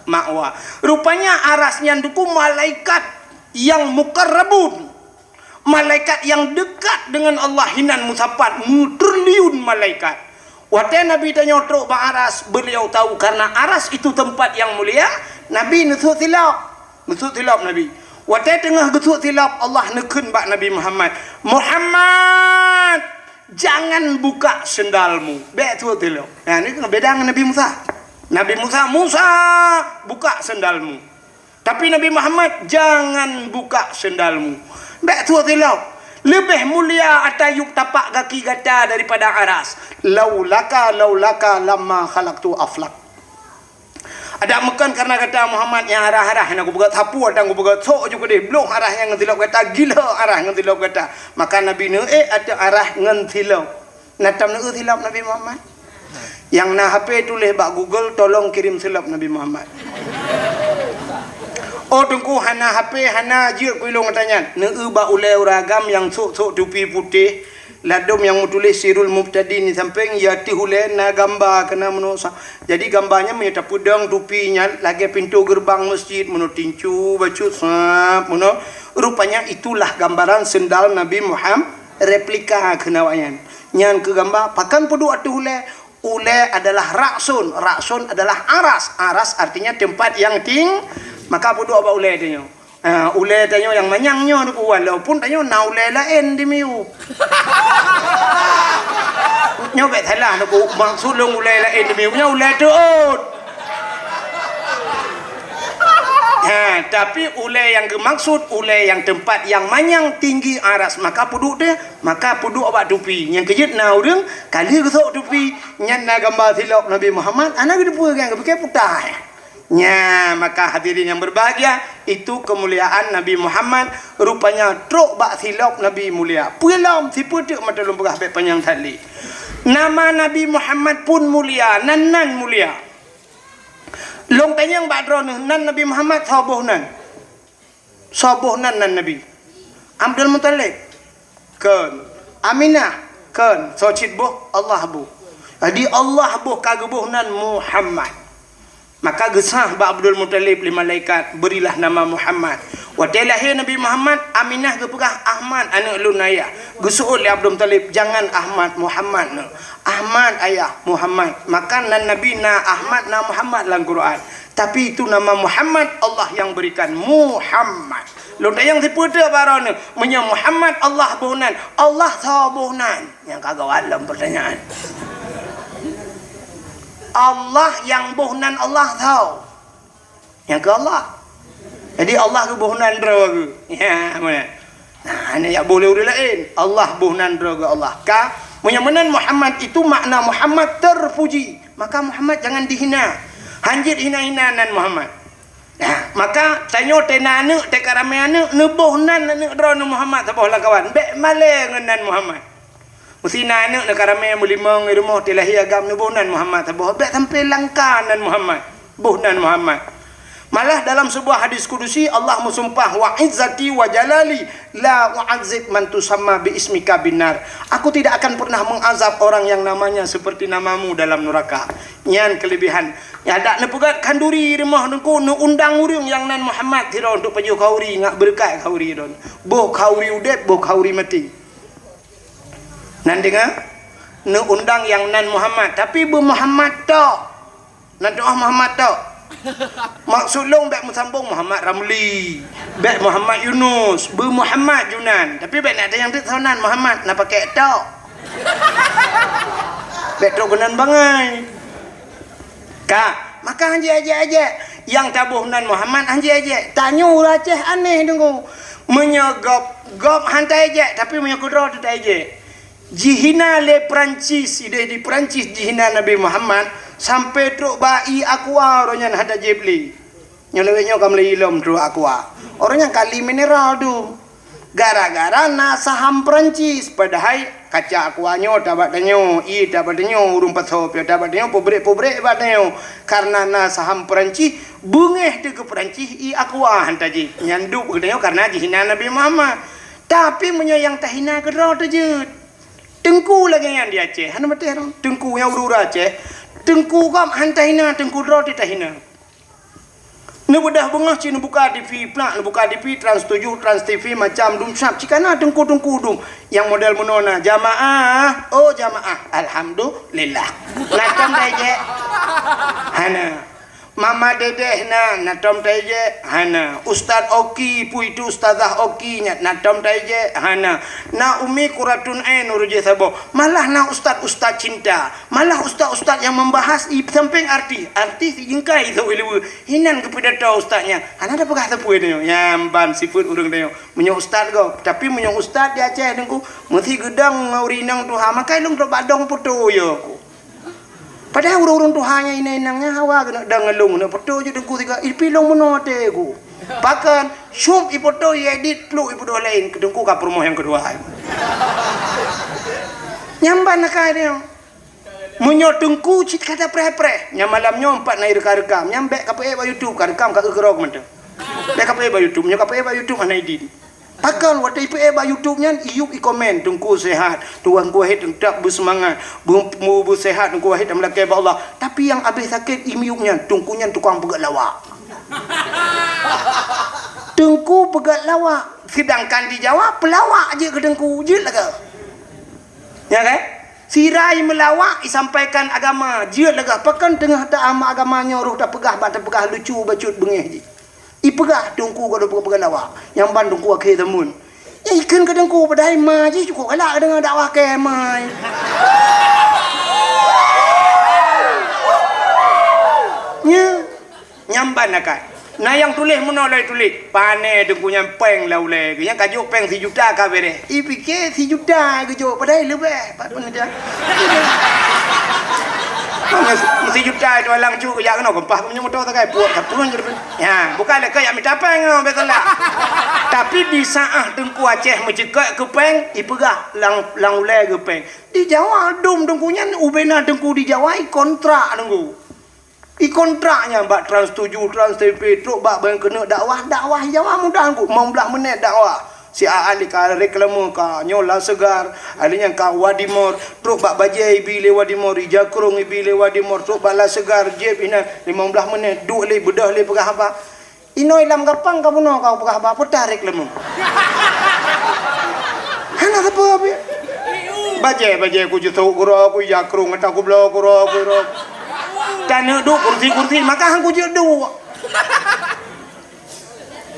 Ma'wa. Rupanya aras nyan, Teungku, malaikat yang muqarrabun. Malaikat yang dekat dengan Allah hinan meusapat, meutriliun malaikat. Watèe Nabi tanyoe trok bak aras, beliau tahu karena aras itu tempat yang mulia, Nabi neusut silop. Neusut silop Nabi. Watèe teungoh geusut silop, Allah neukheun bak Nabi Muhammad, "Muhammad, jangan buka sendalmu." Bèk sut silop. Nah, ni beda ngon Nabi Musa. Nabi Musa, "Musa, buka sendalmu." Tapi Nabi Muhammad, "Jangan buka sendalmu." Bèk sut silop. Leubeh mulia ata yup tapak gaki gata daripada aras. "Laulaka, laulaka lamma khalaqtu aflak." Adak meukon karena gata Muhammad nyang arah-arah nyang kupeugöt sapu dan kupeugöt sok ju keudeh bloh arah nyang ngon silop gata, gila arah ngon silop gata. Maka Nabi neuék ateueh arah ngon silop. Na tam neueu silop Nabi Muhammad? Nyang na H P tuléh bak Google, "Tolong kirim silop Nabi Muhammad." Oh, Teungku, hana H P, hana jeuet ku ilôn gata nyan. Neueu bak ulèe ureueng agam nyang sôk-sôk tupi putéh, ladôm nyang meutuléh Sirul Mubtadin di sampéng, ya teuh ulèe na gamba keunan meunoe sa-, jadi gamba nyan meunyoe tapeudong tupi nyan lagèe pintoe geureubang meuseujid, meunoe tincu, bacut, sab, meunoe. Rupanya itulah gambaran sendal Nabi Muhammad. Replika keunan awaknyan. Nyan keuh gamba, pakon peuduek ateueh ulèe? Ulèe adalah ra'sun, ra'sun adalah aras. Aras artinya tempat yang ting-, maka peuduek bak ulèe tanyoe. Ha, ulèe tanyoe nyang manyang nyoe Teungku, walaupun tanyoe na ulèe laén di miyueb. Nyoe bèk salah Teungku, maksud lôn ulèe laén di miyueb nyoe ulèe teuôt. Ha, Tapi ulée nyang geumaksud, ulée nyang teumpat nyang manyang tinggi aras, maka peuduek teuh, maka peuduek bak tupi. Nyang keujeuet na ureuëng ka lheueh geusok tupi, nyan na gamba silop Nabi Muhammad, hana geuteupeue nyang geupike puta. Nya, maka hadirin yang berbahagia, itu kemuliaan Nabi Muhammad, rupanya trok bak silop Nabi mulia. Peue lom, sipeue teuk mata lôn peugah bék panyang that lé. Nama Nabi Muhammad pun mulia, nan nan mulia. Lôn tanyong bak droeneuh, nan Nabi Muhammad soe boh nan? Soe boh nan nan Nabi? Abdul Muthalib? Kon. Aminah? Kon. Soe cit boh? Allah boh. Jadi Allah boh ka geuboh nan Muhammad. Maka geusah bak Abdul Muthalib lé malaikat, "Berilah nama Muhammad." Watée lahé Nabi Muhammad, Aminah geupeugah, "Ahmad, aneuëk lôn ayah." Geuseuôt lé Abdul Muthalib, "Jangan Ahmad, Muhammad neuh." "Ahmad ayah, Muhammad." Maka nan Nabi na Ahmad, na Muhammad lam Quran. Tapi itu nama Muhammad Allah yang berikan. Muhammad. Lôn tanyong sipeue teuk bak droeneuh, meunyoe Muhammad Allah boh nan, Allah soe boh nan? Nyang ka gawat lom pertanyaan. Allah nyang boh nan Allah soe? Nyang keu Allah. Jadi Allah geuboh nan droe geuh. Ya, meunan. Nah, hana jak boh lé ureuëng laén. Allah boh nan droe geuh Allah. Ka, meunyoe meunan Muhammad itu makna Muhammad terpuji. Maka Muhammad jangan dihina. Hanjeuet hina-hina nan Muhammad. Nah, maka tanyoe teuh na aneuëk, teuh ka ramé aneuëk, neuboh nan aneuëk droeneuh Muhammad saboh lam kawan. Bék malée ngon nan Muhammad. Meusina aneuëk neuka ramé meulimong di rumoh, teuh lahé agam neuboh nan Muhammad saboh, bék sampoe langka nan Muhammad, boh nan Muhammad. Malah dalam sebuah hadis kudusi Allah meusumpah, "Wa izzati wa jalali la u'adzib man tusamma bi ismika binnar." Aku tidak akan pernah mengazab orang yang namanya seperti namamu dalam neraka. Nyan kelebihan. Ya, dak neupeugét khanduri di rumoh Teungku, neuundang ureuëng nyang nan Muhammad sidroe untuk pajoh khanduri, ngat beureukat khanduri droe. Boh khanduri udeb, boh khanduri maté. Nan deungoe, neuundang nyang nan Muhammad, tapi beu Muhammad tok. Nan doa Muhammad tok. Maksud lôn bék meusambong Muhammad Ramli, bék Muhammad Yunus, beu Muhammad Junan. Tapi bék na tanyong teuk soe nan Muhammad, na pakai tok. Bék trok keunan bangai. Ka, maka hanjeuet ajak-ajak. Nyang taboh nan Muhammad hanjeuet ajak. Tanyoe ureuëng Aceh aneh Teungku. Meunyoe gob, gob han taejek, tapi meunyoe keudroe teuh taejek. Jihina lé Perancis, ideh di Perancis jihina Nabi Muhammad, sampoe trok ba ié Aqua uroe nyan hana jieb lé. Nyoe lawét nyoe ka meulai ilom trok Aqua. Uroe nyan kali mineral tu. Gara-gara na saham Perancis, padahai kaca Aqua nyoe tabak tanyoe, ié tabak tanyoe, ureuëng pasoe pih tabak tanyoe, pabrik-pabrik bak tanyoe. Karena na saham Perancis, beungéh teuh keu Perancis ié Aqua han tajieb. Nyan duek keu tanyoe karena jihina Nabi Muhammad. Tapi meunyoe nyang tahina keudroe teuh jeuet. Teungku lagée nyan di Aceh, hana maté dong. Teungku nyang ureuëng Aceh, teungku gob han tahina, teungku droe teuh tahina. Neubeudoh beungoh cit neubuka T V, plak neubuka T V, Trans tujuh, Trans T V, macam dum sab cit kana teungku-teungku dum. Nyang model meunoe na, "Jamaah, oh jamaah, alhamdulillah." Na tom taejek? Hana. "Mama Dedeh na, na tom taejek?" Hana. "Ustaz Oki, peue itu Ustazah Oki nyan, na tom taejek?" Hana. "Na Umi Kuratun Ain ureuëng jih saboh." Malah na ustaz-ustaz cinta. Malah ustaz-ustaz nyang membahas ié sampéng artis. Artis ié jingkai isok ié luweue. Inan geupidato ustaz nyan. Hana tapeugah sapeue tanyoe. Nyan ban sifeuet ureuëng tanyoe. Meunyoe ustaz gob. Tapi meunyoe ustaz di Aceh Teungku, meusi geudong ngon ureuëng inong tuha. Makai lôn trok bak dong poto yo ku. Padahai ureuëng-ureuëng tuha nyan inong-inong nyan hawa keuneuk dong ngon lôn, keuneuk poto jeuet Teungku sigoe. Ipi lôn meunoe até ku. Pakon, syup ipoto ié edit, pluk ipeuduek laén. Keu Teungku ka peurumoh nyang keudua. Nyan ban akai tanyoe. Meunyoe Teungku cit ka tapreh-preh, nyan malam nyoe empat na ireuka-reuka, nyan bék kapeuék bak YouTube, ka reukam ka eu keudroe keu mantong. Bék kapeuék bak YouTube, nyoe kapeuék bak YouTube hana idin. Pakon watée ipeuék bak YouTube nyan, iyueb ikomen, "Teungku sehat, Teungku Wahid teutap beuseumangat, beu-, beu-, beuseuhat Teungku Wahid dan meulakée bak Allah." Tapi nyang abéh sakét imiyueb nyan, Teungku nyan tukang peugét lawak. Teungku peugét lawak, seudangkan di Jawa peulawak jeuet keu Teungku, jeuet lagée. Ya kan? Sira imeulawak isampaikan agama, jeuet lagah pakon teungoh ta-, agama nyoe roh tapeugah bak tapeugah lucu bacut beungéh jih. Ipeugah Teungku ka peugah lawak, nyang ban Teungku akhé zaman. Ya ikheun keu Teungku padahai ma jih cukôp galak deungoe dakwah keu ma. Nya, nyang ban akai. Na nyang tuléh meunoe lé tuléh, "Pané Teungku nyan péng lam ulèe geuh, nyang ka jok péng sijuta ka bèrèh." Ipike sijuta geujok, padahai leubeh. Pat pun aja. Meusijuta itu alang cuk jak keunoe geumpah meunyoe moto sagai puak sapeue. Ya, bukan lé keu jak mita péng nyoe, beutôi lah. Tapi di saat Teungku Aceh meuceukeuk keu péng, ipeugah lam, lam ulèe geuh péng. Di Jawa dum Teungku nyan, ubena Teungku di Jawa, ikontrak Teungku. Ikontrak nyan bak Trans tujuh, Trans T V, trok bak ban keuneuk dakwah, dakwah Jawa mudah Teungku, limong blah menit dakwah. Si Aa lé ka reklame ka nyoe La Segar, aa lé nyan ka Wadimor, trok bak bajèe ibi lé Wadimor, ija krông ibi lé Wadimor, trok bak La Segar, jieb inan, limong blah menit, duek lé, beudôh lé peugah haba. Inoe lam gapang ka bunoe ka peugah haba, peue tarek leumo. Hana sapeue pih. Bajèe, bajèe ku jisok keudroe, ku ija krông ata kubloe keudroe, keudroe. Taneuk duek kursi-kursi, maka han kujeuet duek.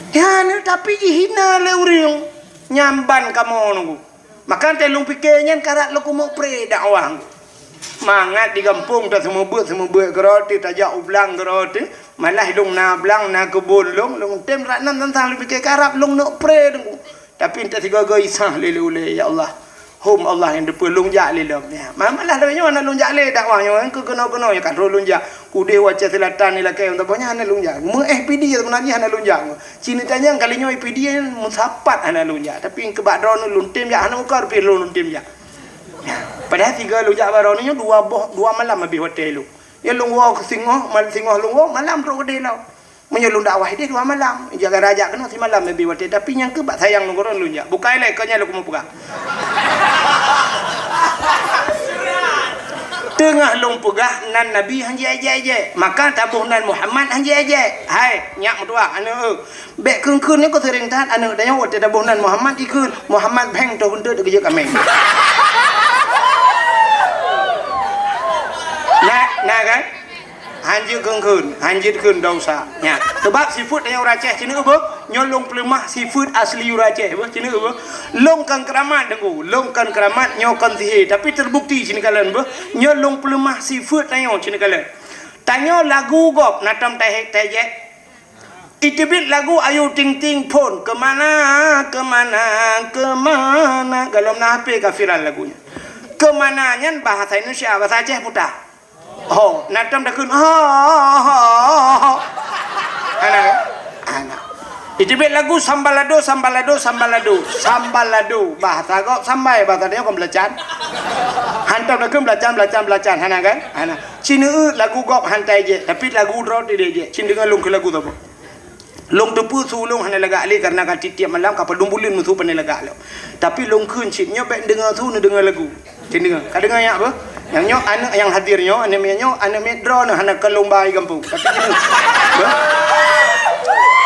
Ya, tapi jihina lé ureueng. Nyan ban kamoe Teungku. Maka teuh lôn pike nyan karab lôn keumeuk pré dakwah. Mangat di gampông taseumeubeuet-seumeubeuet keudroe teuh, tajak u blang keudroe teuh, malah lôn na blang, na keubon lôn, lôn tem rat nan tantang lôn pike karab lôn neuk pré Teungku. Tapi enteuk sigoe-goe isah lé ulèe, ya Allah. Hom Allah nyang teupeue lôn jak lé lom. Ya. Ma-, malah lôn nyoe hana lôn jak lé dakwah nyoe, keu keunoe-keunoe nyoe ka troh lôn jak. Udeh u Aceh Selatan ni lakèe, untuk boh nyan hana lôn jak. Meu-eh P D seubeuna jih hana lôn jak. Cina tanyong kali nyoe P D meusapat hana lôn jak. Tapi keubah droeneuh lôn tem jak, hana muka rupie lôn, lôn tem jak. Padahai sigoe lôn jak bak droeneuh nyoe dua boh, dua malam habéh watèe lôn. Ya lôn woe keu singoh, mal-, singoh lôn woe, malam trok keudeh lom. Meunyoe lôn dakwah ideh dua malam, jaga rajak keunoe simalam habéh watèe. Tapi nyang keuh bak sayang lôn keu droeneuh lôn jak. Bukai lé, keu nyan lôn keumeung peugah. Teungoh lôn peugah nan Nabi han jiék-jék. Maka taboh nan Muhammad han jiék-jék. Hai, nyak meutuah aneuk eu. Bèk kheun-kheun nyoe keu seuring that aneuk tanyoe watèe taboh nan Muhammad ikheun. Muhammad bheng toh keuntut geujeuet kaméng. Na, na kan? Hanjeuet kheun-kheun, hanjeuet kheun dosa. Nya, sebab sifeuet tanyoe ureueng Aceh, ceuneuk beuh, nyoe lôn peuleumah sifeuet asli ureueng Aceh beuh, ceuneuk beuh. Lôn kon keuramat Teungku, lôn kon keuramat, nyoe kon sihé, tapi terbukti ceuneuk kalon beuh, nyoe lôn peuleumah sifeuet tanyoe ceuneuk kalon. Tanyoe lagu gob na tom tahe-, taéjék. Iteubiet lagu Ayu Ting Ting phôn, "Kemana, kemana, kemana." Golom na H P ka viral lagu nyan. "Kemana" nyan bahasa Indonesia, bahasa Aceh peue ta? Ho, na tom takheun, ho, ho, ho, ho. Hana, hana. Iteubiet lagu Sambalado, Sambalado, Sambalado. Sambalado. Bahasa gob sambai, bahasa tanyoe kon beulacan. Han tom takheun beulacan, beulacan, beulacan. Hana kan? Hana. Ceuneuk lagu gob han taéjék, tapi lagu droe teuh taéjék. Cit deungoe lôn keu lagu saboh. Lôn teupeue su lôn hana lagak lé, karena ka tiep-tiep malam ka padum buleuen meusu pandai lagak lom. Tapi lôn kheun cit nyoe bèk neudeungoe su, neudeungoe lagu. Cit deungoe. Ka deungoe nyak beuh? Nyang nyoe aneuk nyang hadir nyoe, aneuk miet nyoe, aneuk miet droeneuh hana keu lôn ba i gampông. Tapi cit deungoe. Beuh?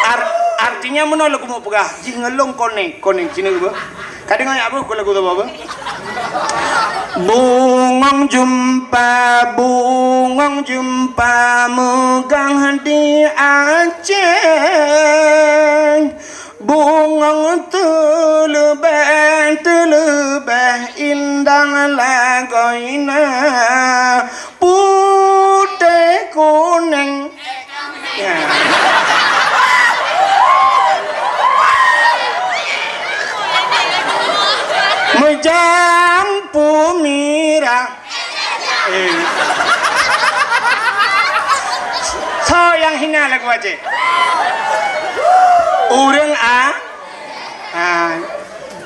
Ar-, artinya meunoe lôn keumeung peugah, jih ngon lôn konek, konek cit deungoe beuh. Ka deungoe nyak beuh, keu lagu saboh beuh? Bungong jeumpa, bungong jeumpa meugang di Aceh. Bungong teuleubeh, teuleubeh indah lagoina. Putéh kunéng. Ya. Meujampu mirah. Eh. Soe nyang hina lagu Aceh? Ureueng a-, a,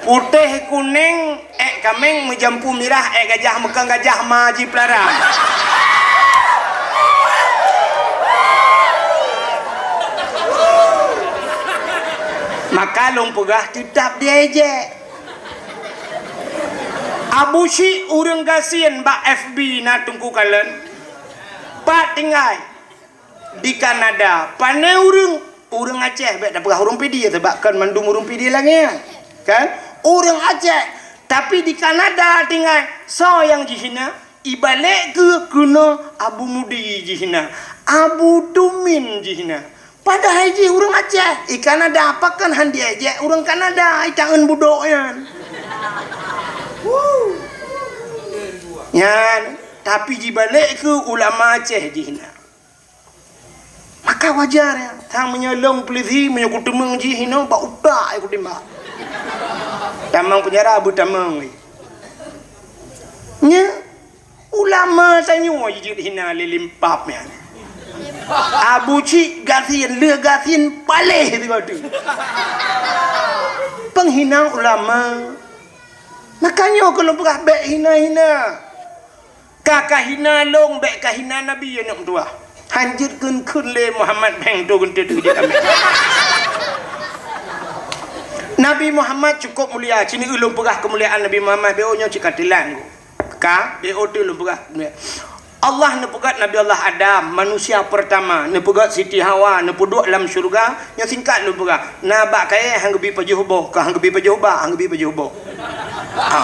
putéh kunéng. Ék kaméng meujampu mirah, ék gajah meukang gajah ma jipeulara. Maka lôn peugah teutab diéjék. Abu Syik ureueng gasien bak F B na Teungku kalon. Pat tinggai? Di Kanada, pané ureueng, ureueng Aceh, bèk tapeugah ureueng Pidie, sabab kon mandum ureueng Pidie lagèe nyan. Kan? Ureueng Aceh, tapi di Kanada tinggai, soe nyang jihina? Ibalek keu keunoe Abu Mudi jihina, Abu Tumin jihina. Padahai jih ureueng Aceh, i Kanada pakon han diéjék ureueng Kanada, i taeun budok nyan. Nyan, tapi jibalek keu ulama Aceh jihina. Maka Ka wajar ya. Sang meunyoe lôn peulisi, meunyoe kuteumeung jih hinoe, bak utak ya kutimbak. Tamong penjara, beutamong lé. Nya, ulama tanyoe jijeuet hina lé limpab nyan. Abu Cik gasien, lheueh gasien paléh sigoe teuk. Penghinaan ulama. Makajih keu lôn peugah, bék hina-hina. Ka kahina lôn, bék kahina Nabi aneuk meutuwah. Han jeuet kheun-kheun lé Muhammad, bék tu geunteut jeuet kami. Nabi Muhammad cukup mulia, ci neu lôn peugah keumuliaan Nabi Muhammad, bék nyoe cit ka teulan. Ka, bék tu lôn peugah. Allah neupeugét Nabi Allah Adam, manusia pertama, neupeugét Siti Hawa, neupeuduek lam syeuruga, nyoe singkat lôn peugah. Na bak kayée han geubi pajoh boh, ka han geubi pajoh bak, han geubi pajoh boh. Ha.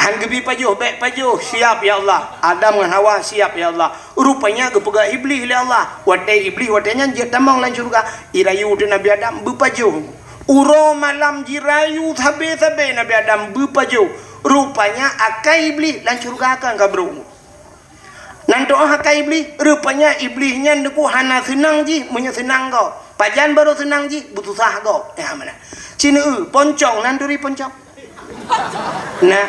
Han geubi pajoh, bék pajoh, siap ya Allah. Adam ngon Hawa, siap ya Allah. Rupanya geupeugah Iblih lé Allah. Watée Iblih, watée nyan jeuet tamong lam syeuruga. Irayu teuh Nabi Adam beupajoh. Uroe malam jirayu sabe-sabe Nabi Adam beupajoh. Rupanya akai Iblih lam syeuruga kan ka brok. Nan teuh akai Iblih, rupanya Iblih nyan deuku hana seunang jih meunyoe seunang gob. Pajan barô seunang jih, beususah gob. Ya, mana? Ci neu, poncong, nan turi poncong. Nah,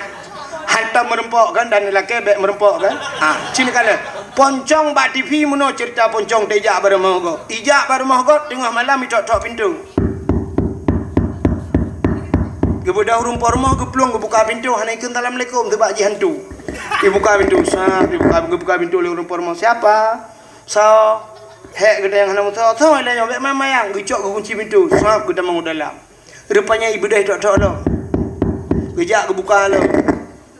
hantom meureumpok kan, dan lakée bék meureumpok kan? Ha, ci neu kalon. Poncong bak T V meunoe ceurita poncong teuh ijak bak rumoh gob. Ijak bak rumoh gob, teungoh malam itok-tok pintoe. Geubeudôh ureuëng po rumoh geuplueng geubuka pintoe hana ikheun assalamualaikum, seubab jih hantu. Ibuka pintoe, sab, ibuka, geubuka pintoe lé ureuëng po rumoh. "Siapa?" "Soe?" "Hék geutanyoe hana meusoe." "Soe lé nyoe?" "Bék mayang-mayang." Geucok geukunci pintoe, sab, geutamong u dalam. Rupanya ibeudôh tok-tok lom. Geujak geubuka lom.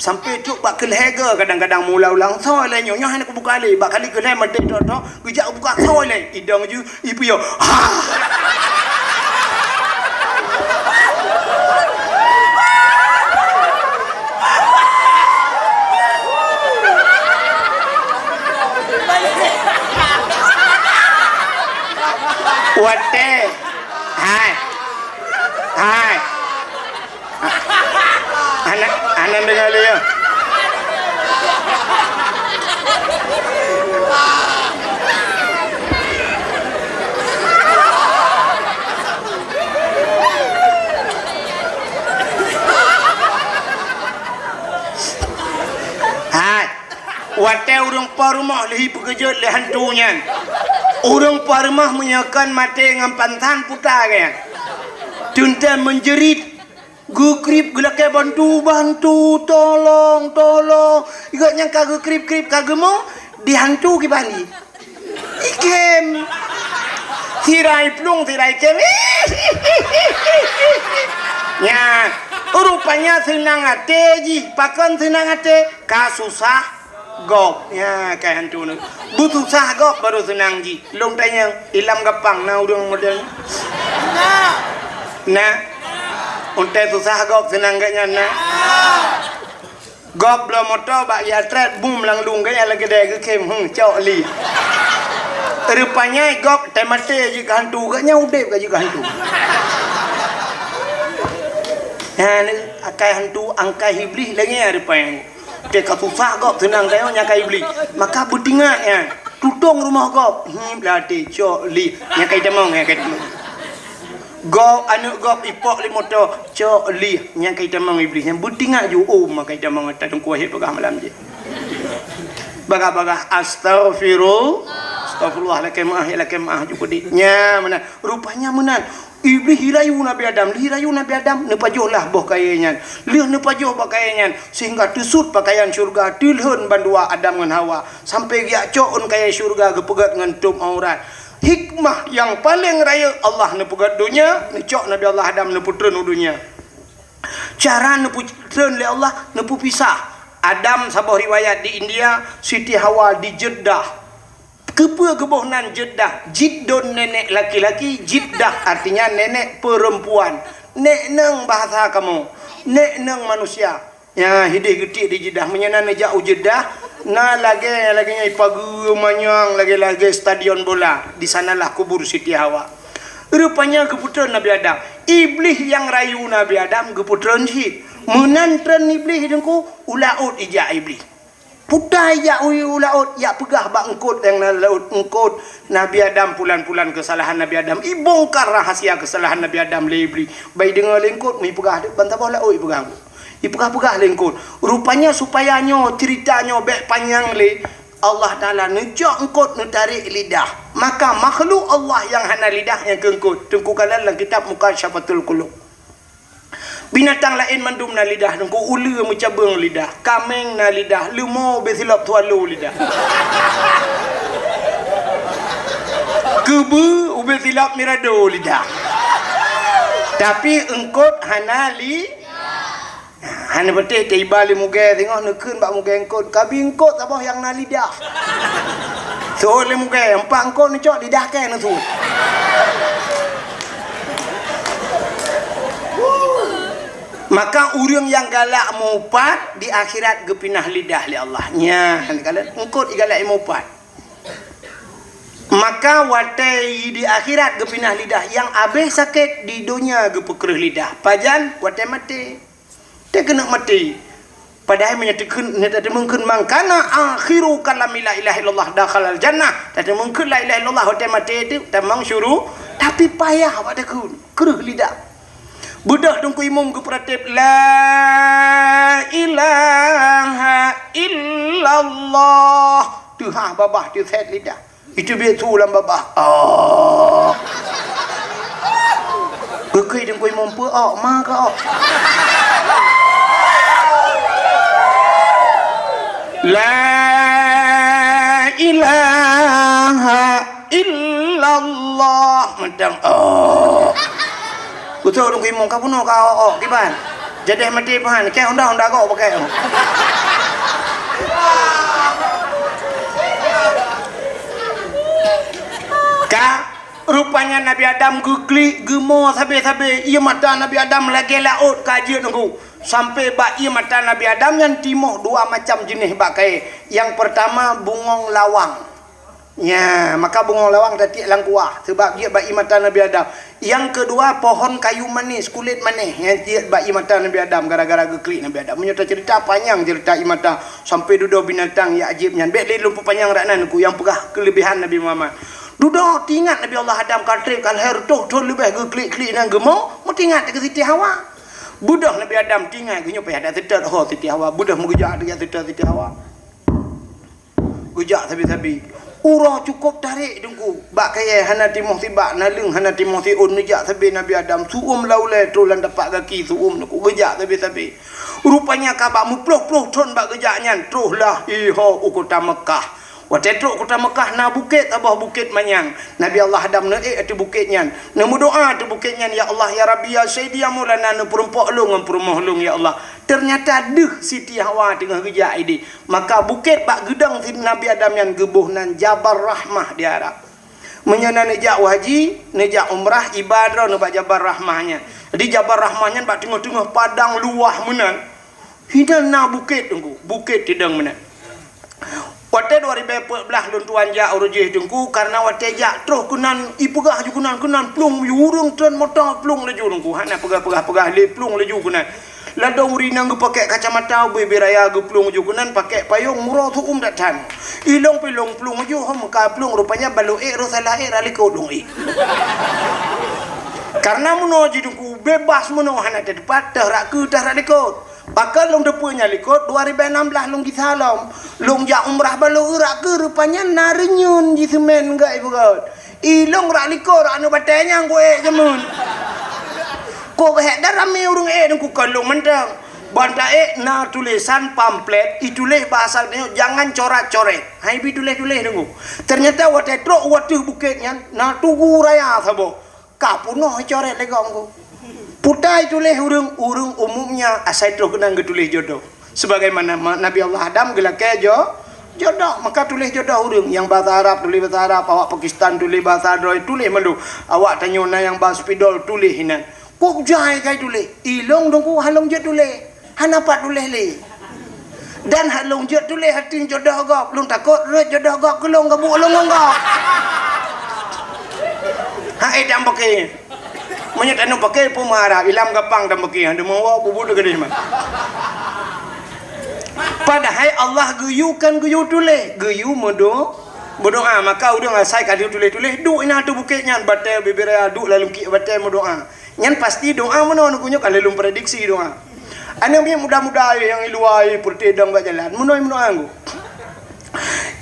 Sampai trok bak keulhée goe kadang-kadang meuulang-ulang, "Soe lé nyoe?" "Nyoe hana kubuka lé." Bak kali keulhée maté tok-tok, geujak geubuka, "Soe lé?" Idong ju ipiôh. Ha! Watée. Hai. Hai. Hana, hana deungoe lé, ya. Hai. Watée ureuëng po rumoh lheueh ipeukeujot lé hantu nyan. Ureuëng po rumoh meunyoe kon maté ngon pansan puta geuh nyan. Teuntée meunjerit. Geukrieb geulakée bantu, bantu, tolong, tolong. Gobnyan ka geukrib-krib ka geumo, di hantu kiban jih. Ikem. Sira iplueng, sira ikem. Nya, rupanya seunang até jih. Pakon seunang até? Ka susah gob. Nya, kai hantu nyoe. Beususah gob baru seunang jih. Lôn tanyong, ilam gampang na ureuëng model nyoe? Na. Untée susah gob seunang gobnyan na. Gob bloe moto bak ya trét bum lam lueng gobnyan lagée dai geukem, hmm, cok li. Rupanya gob teumaté jih keu hantu, gobnyan udeb ka jih keu hantu. Nya, akai hantu, angkai Iblih lagée nyan rupanya. Teuka susah gob seunang tanyoe nyang ka Iblih. Maka beutingat nyan, tutong rumoh gob. Hmm, blah até, cok li. Nyang ka itamong, nyang ka itamong. Gob, aneuk gob ipok lé moto, cok li. Nyang ka itamong Iblih. Nyang beutingat ju, oh, maka itamong ata teungku wahé peugah malam jih. Bagah-bagah, astaghfirullah. Astaghfirullah, lakée meuáh, ya lakée meuáh ju keudeh. Nya, meunan. Rupanya meunan. Iblih irayu Nabi Adam, lheueh irayu Nabi Adam, neupajoh lah boh kayée nyan. Lheueh neupajoh boh kayée nyan, sehingga teusut pakaian syeuruga, teulhon bandua Adam ngon Hawa, sampai geujak cok ôn kayée syeuruga geupeugét ngon tôb aurat. Hikmah nyang paleng rayeuk Allah neupeugét donya, neucok Nabi Allah Adam neupeutreun u donya. Cara neupeutreun lé Allah, neupeupisah. Adam saboh riwayat di India, Siti Hawa di Jeddah. Keupeue geuboh nan Jeddah? Jiddon nenek laki-laki, Jiddah artinya nenek perempuan. Nek neng bahasa kamoe, nek neng manusia. Nya, hideh geutiek di Jeddah. Meunyoe na neujak u Jeddah, na lagée, lagée nyan ipageue manyang, lagée-lagée stadion bola. Di sanalah kubur Siti Hawa. Rupanya geupeutreun Nabi Adam. Iblih nyang rayu Nabi Adam geupeutreun cit. Meunan treun Iblih teungku, u laôt ijak Iblih. Putai jak u, u laôt, jak peugah bak eungkôt nyang na laôt, "Eungkôt, Nabi Adam pulan-pulan keusalahan Nabi Adam." Ibongkar rahasia keusalahan Nabi Adam lé Iblih. Bah ideungoe lé eungkôt, meuipeugah deuek ban saboh laôt ipeugah. Ipeugah-peugah lé eungkôt. Rupanya supaya nyoe ceurita nyoe bèk panyang lé, Allah Taala neucok eungkôt neutarek lidah. Maka makhluk Allah nyang hana lidah nyang keu eungkôt. Teungku kalon lam kitab Mukasyafatul Qulub. Binatang laén mandum na lidah, Teungku, uleue meucabeueng lidah, kaméng na lidah, leumo ubé silop swallow lidah. Keubeue ubé silop mirado lidah. Tapi eungkôt hana li-, hana patéh teuiba lé mugée singoh neukheun bak mugée eungkôt, "Kabi eungkôt saboh nyang na lidah." Seuôt lé mugée, "Empat eungkôt neucok lidah kèe neuseuôt." Maka ureueng nyang galak meuupat di akhirat geupinah lidah lé Allah. Nyan, kalon eungkôt igalak imeuupat. Maka watèe di akhirat geupinah lidah, nyang abéh sakét di donya geupeukreueh lidah. Pajan? Watèe maté. Teuh keuneuk maté. Padahai meunyoe teukheun, meunyoe tateumeung kheun, "Man kana akhiru kalami la ilaha illallah dakhalal jannah." Tateumeung kheun la ilaha illallah watèe maté teuh tamong syuru-, tapi payah bak takheun, kreueh lidah. Beudôh Teungku Imum geupeuratéb, "La ilaha illallah." Teuhah babah teusét lidah. Iteubiet su lam babah. Oh. Geukheun Teungku Imum, "Peue ok, ma ka ok?" La ilaha illallah. Mantong, oh. Kutôk Teungku Imum, "Ka bunoe ka ok, ok, kiban?" Jadeh maté pahan, kèe honda-honda gok pakai. Ka, rupanya Nabi Adam geuklik, geumo sabe-sabe. Ié mata Nabi Adam lagèe laôt ka jeuet Teungku. Sampai bak ié mata Nabi Adam nyan timoh dua macam jeunèh bak kayèe. Nyang peurtama bungong lawang. Nya, maka bungong lawang tatiek lam kuah, seubab jeuet bak ié mata Nabi Adam. Nyang keudua, pohon kayu manis, kulét manéh, nyang jeuet bak ié mata Nabi Adam gara-gara geuklik Nabi Adam. Meunyoe taceurita panyang ceurita ié mata, sampai dudoe binatang nyang ajaéb nyan. Bèk lé lôn peupanyang rak nan, ku nyang peugah keuleubehan Nabi Muhammad. Dudoe teuingat Nabi Allah Adam ka trép ka lhèe reutôh thôn leubeh geuklik-klik nyan geumo, meuteuingat keu Siti Hawa. Beudôh Nabi Adam teuingat, geunyoe payah that seutôt ho Siti Hawa. Beudôh meugeujak teuingat seutôt Siti Hawa. Geujak sabe-sabe. Uroe cukôp tarek Teungku. Bak kayèe hana timoh sibak, naleueng hana timoh siôn, neujak sabe Nabi Adam. Su'uem lam ulèe troh lam tapak gaki su'uem Teungku. Geujak sabe-sabe. Rupanya ka bak meuploh-ploh thôn bak geujak nyan, troh lah iho u kota Meukah. Watèe trok kota Meukah na bukét saboh, Bukét Manyang. Nabi Allah Adam neuék ateueh bukét nyan. Neumeudoa ateueh bukét nyan, "Ya Allah, ya Rabbi, ya Sayyidi, ya Maulana, neupeurumpok lôn ngon peurumoh lôn, ya Allah." Teunyata deuh Siti Hawa teungoh geujak idéh. Maka bukét bak geudong Nabi Adam nyan geuboh nan Jabal Rahmah di Arab. Meunyoe na neujak u haji, neujak umrah, iba droeneuh bak Jabal Rahmah nyan. Di Jabal Rahmah nyan bak teungoh-teungoh padang luwah meunan. Hinan na bukét Teungku, bukét teudong meunan. Watèe dua ribèe peuet blah lôn tuan jak uroe jéh Teungku, kareuna watèe jak troh keunan, ipeugah ju keunan, keunan plueng, ureueng treun moto plueng laju Teungku. Hana peugah-peugah-peugah lé plueng laju keunan. Ladôm ureueng inong geupakék kacamata ubé-bé raya geuplueng ju keunan, pakék payong muro su'uem that that. Ilong pih ilong plueng ju, hom ka plueng rupanya balo ék roh salah ék rot likôt lôn ék. Kareuna meunoe jih Teungku bebas meunoe hana teupat, teuh rak keue teuh rak likôt. Pakon lôn teupeue nyan likôt, dua ribèe nam blah lôn gisa lom. Lôn jak umrah balo rak keue rupanya na reunyeun jiseumén gét beugôt. Ilong rak likôt rak aneuk batèe nyang kuék jameun. Kok hék dan ramé ureueng ék Teungku, kon lôn mantong. Ban taék na tulésan pamflet, ituléh bahasa nyoe, "Jangan corat-coret." Hai bi tuléh-tuléh Teungku. Teunyata watèe trok u ateueh bukét nyan, na tugu raya saboh. Ka peunoh icoret lé gob Teungku. Putai tuléh ureueng, ureueng umumnya asai troh keunan geutuléh jodoh. Sebagaimana ma-, Nabi Allah Adam geulakèe jo-, jodoh, maka tuléh jodoh ureueng. Nyang bahasa Arab tuléh bahasa Arab, awak Pakistan tuléh bahasa droe, tuléh mandum. Awak tanyoe na nyang ba spidol tuléh inan. Kok jai kai tuléh? Ilong Teungku hana lôn jeuet tuléh. Hana pat tuléh lé. Dan hana lôn jeuet tuléh ateueh jodoh gob. Lôn takot rhot jodoh gob keu lôn gabuk lôn ngon gob. Hai dan paké. Meunyoe tanyoe paké peue meuharab, ilam gampang dan paké, hana meuwoe bubu teuh gadeh mah. Padahai Allah geuyue kon geuyue tuléh, geuyue meudo-, meudoá. Maka ureuëng asai ka geuyue tuléh-tuléh, duek inan ateueh bukét nyan, batée bibiraya duek lam lungkiek batée meudoá. Nyan pasti doá meunoe, nyoe ka lheueh lôn prediksi doá. Aneuk miet muda-muda nyang i luwa, i peureute dong bak jalan, meunoe meudoá nggu.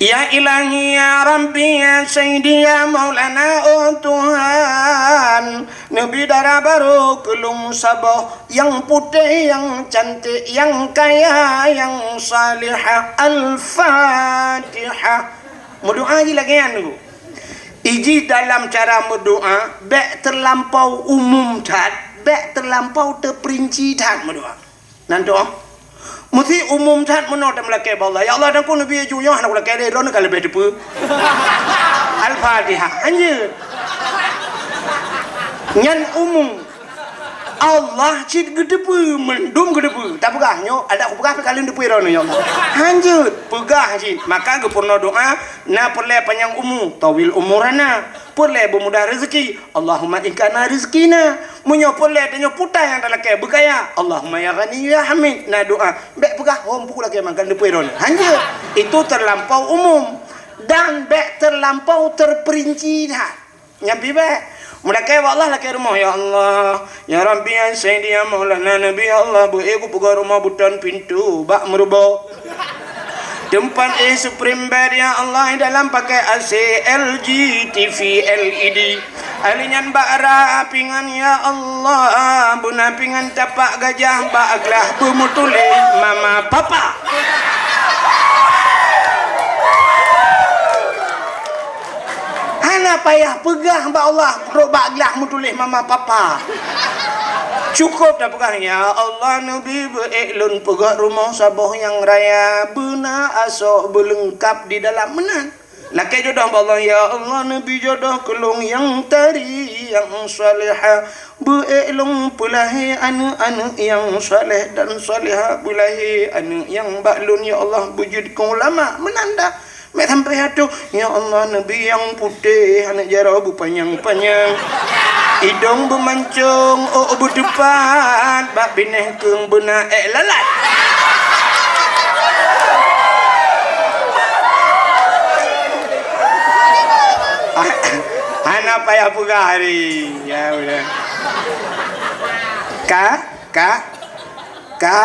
Ya Ilahi, ya Rabbi, ya Sayyidi, ya Maulana, oh Tuhan, neubi dara barô keu lôn saboh, nyang putéh, nyang cantik, nyang kaya, nyang salihah. Al-Fatihah. Meudoá jih lagée nyan, Teungku. Ijih dalam cara meudoá, bék teulampau umum that, bék teulampau teupeurinci that meudoá. Nan tu, oh. Meusti umum that meunoe tameulakée bak Allah. Ya Allah, dan ku neubi ju nyoe hana kulakée lé, droeneuh ka leubeh teupeue. Al-Fatihah. Hanjeuet. Nyan umum. Allah cit geuteupeue, mandum geuteupeue. Tapeugah nyoe, adak kupeugah pih ka lheueh teupeue droeneuh, ya Allah. Hanjeuet, peugah cit. Maka geupeurunoe doá, na peureulée panyang umu, tawil umurana. Peureulée beumudah rezeki, Allahumma in kana rizqina. Meunyoe peureulée tanyoe putai nyang talakée beukaya, Allahumma ya Ghani ya Hamid. Na doá, bék peugah hom peue lakée mangkan leupui droeneuh. Hanjeuet, itu terlampau umum dan bék terlampau terperinci that. Nyan pih bék. Meulakée bak Allah, lakée rumoh, ya Allah, ya Rabbi, ya Sayyidi, ya Maulana, Nabi, ya Allah, beu ék kupeugöt rumoh beuton pintoe bak meurubo. Teumpat éh Supreme Bed, ya Allah, dalam pakai A C, L G, T V, L E D. Ahli nyan bak ra pingan, ya Allah, beuna pingan tapak gajah bak glah beumeutuléh mama papa. Hana payah peugah bak Allah, trok bak glah meutuléh mama papa. Cukôp tapeugah, ya Allah, neubi beu ék lôn peugöt rumoh saboh nyang raya, beuna asoe beuleungkap di dalam meunan. Lakée jodoh bak Allah, ya Allah, neubi jodoh keu lôn nyang tari, nyang salihah. Beu ék lôn peulahé aneuëk-aneuëk nyang saleh dan salihah, beulahé aneuëk nyang bak lôn, ya Allah, beujeuet keu ulama. Meunan dah. Meusampé ateueh, ya Allah, neubi nyang putéh, aneuëk jaroe beupanyang-panyang, idong beumancong, ôk beuteupat, bak binéh keueng beuna ék lalat. Hana payah peugah hari. Ya, udah. Ka, ka, ka.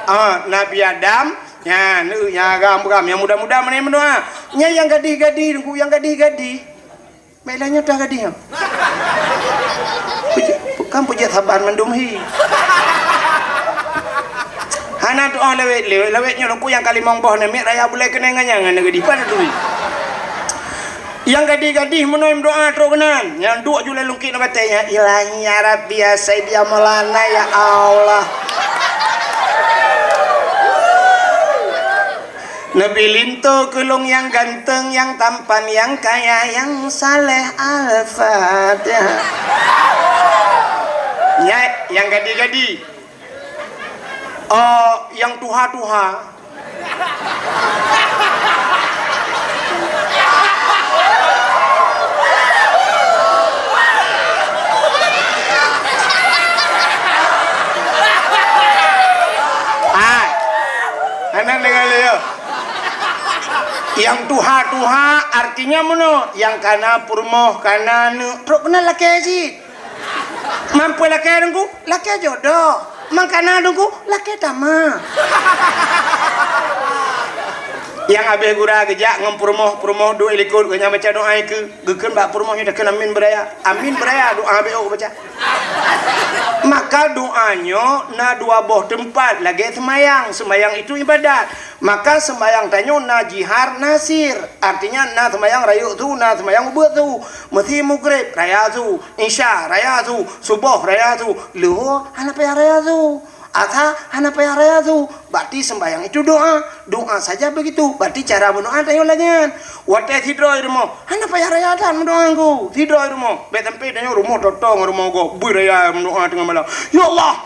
Ah, Nabi Adam, nyan, nyang agam-agam, nyang muda-muda mana yang berdoa? Nyan nyang gadih-gadih, Teungku, nyang gadih-gadih. Baiklah, nyoe dah gadih, ya. Puji, kan puji sabar mandum hi. Hana doa lawét, lawét, lawét nyoe Teungku nyang ka limong boh namiet raya bulai keunong ngon nyang hana gadih. Pada tui. Nyang gadih-gadih meunoe meudoa trok keunan. Nyang duek ju lam lungkiek ngon batée nyan, Ilahi, ya Rabbi, ya Sayyidi, ya Maulana, ya Allah. Neubi linto keu lôn nyang ganteng, nyang tampan, nyang kaya, nyang saleh. Al-Fatihah. Nyan, nyang gadih-gadih. Oh, nyang tuha-tuha. Hai. Hana deungoe lé, ya. Nyang tuha-tuha artinya meunoe, nyang kana peurumoh, kana aneuëk, trok keunan lakée cit. Mampu lakée Teungku, lakée jodoh. Mangkana Teungku, lakée tamah. Nyang habéh gura geujak ngon peurumoh, peurumoh duek likot, geuhnyan baca doa ikeue, geukheun bak peurumoh nyoe takheun amin beuraya. Amin beuraya, doa habéh ôk baca. Maka doa nyoe na dua boh teumpat lagée seumayang. Seumayang itu ibadat. Maka seumayang tanyoe na jihar, na sir. Artinya na seumayang rayeuk su, na seumayang ubeut su. Meusi Maghrib raya su, Isya raya su, Suboh raya su, Luhô hana payah raya su, Asa hana payah raya su. Berarti sembahyang itu doa. Doa saja begitu. Berarti cara meudoa tanyoe lagée nyan. Watée sidroe rumoh, hana payah raya that meudoa Teungku. Sidroe rumoh, bék sampoe tanyoe rumoh toto ngon rumoh gob, beu raya meudoa teungoh malam. Ya Allah,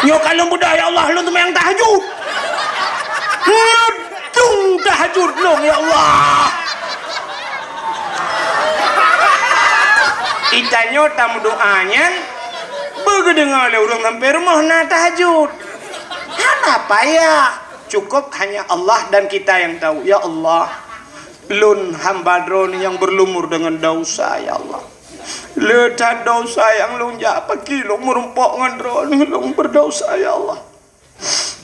nyoe ka lôn beudôh, ya Allah, lôn seumayang tahajud. Nyoe dung tahajud lôn, ya Allah. Geutanyoe tameudoa nyan beugeudeungoe lé ureuëng sampoe rumoh na tahajud. Hana Payah. Cukup hanya Allah dan kita yang tahu. Ya Allah, lôn hamba Droe nyang berlumur dengan dosa, ya Allah. Le that dosa nyang lôn jak, pakri lôn meurumpok ngon Droe, lôn berdosa, ya Allah.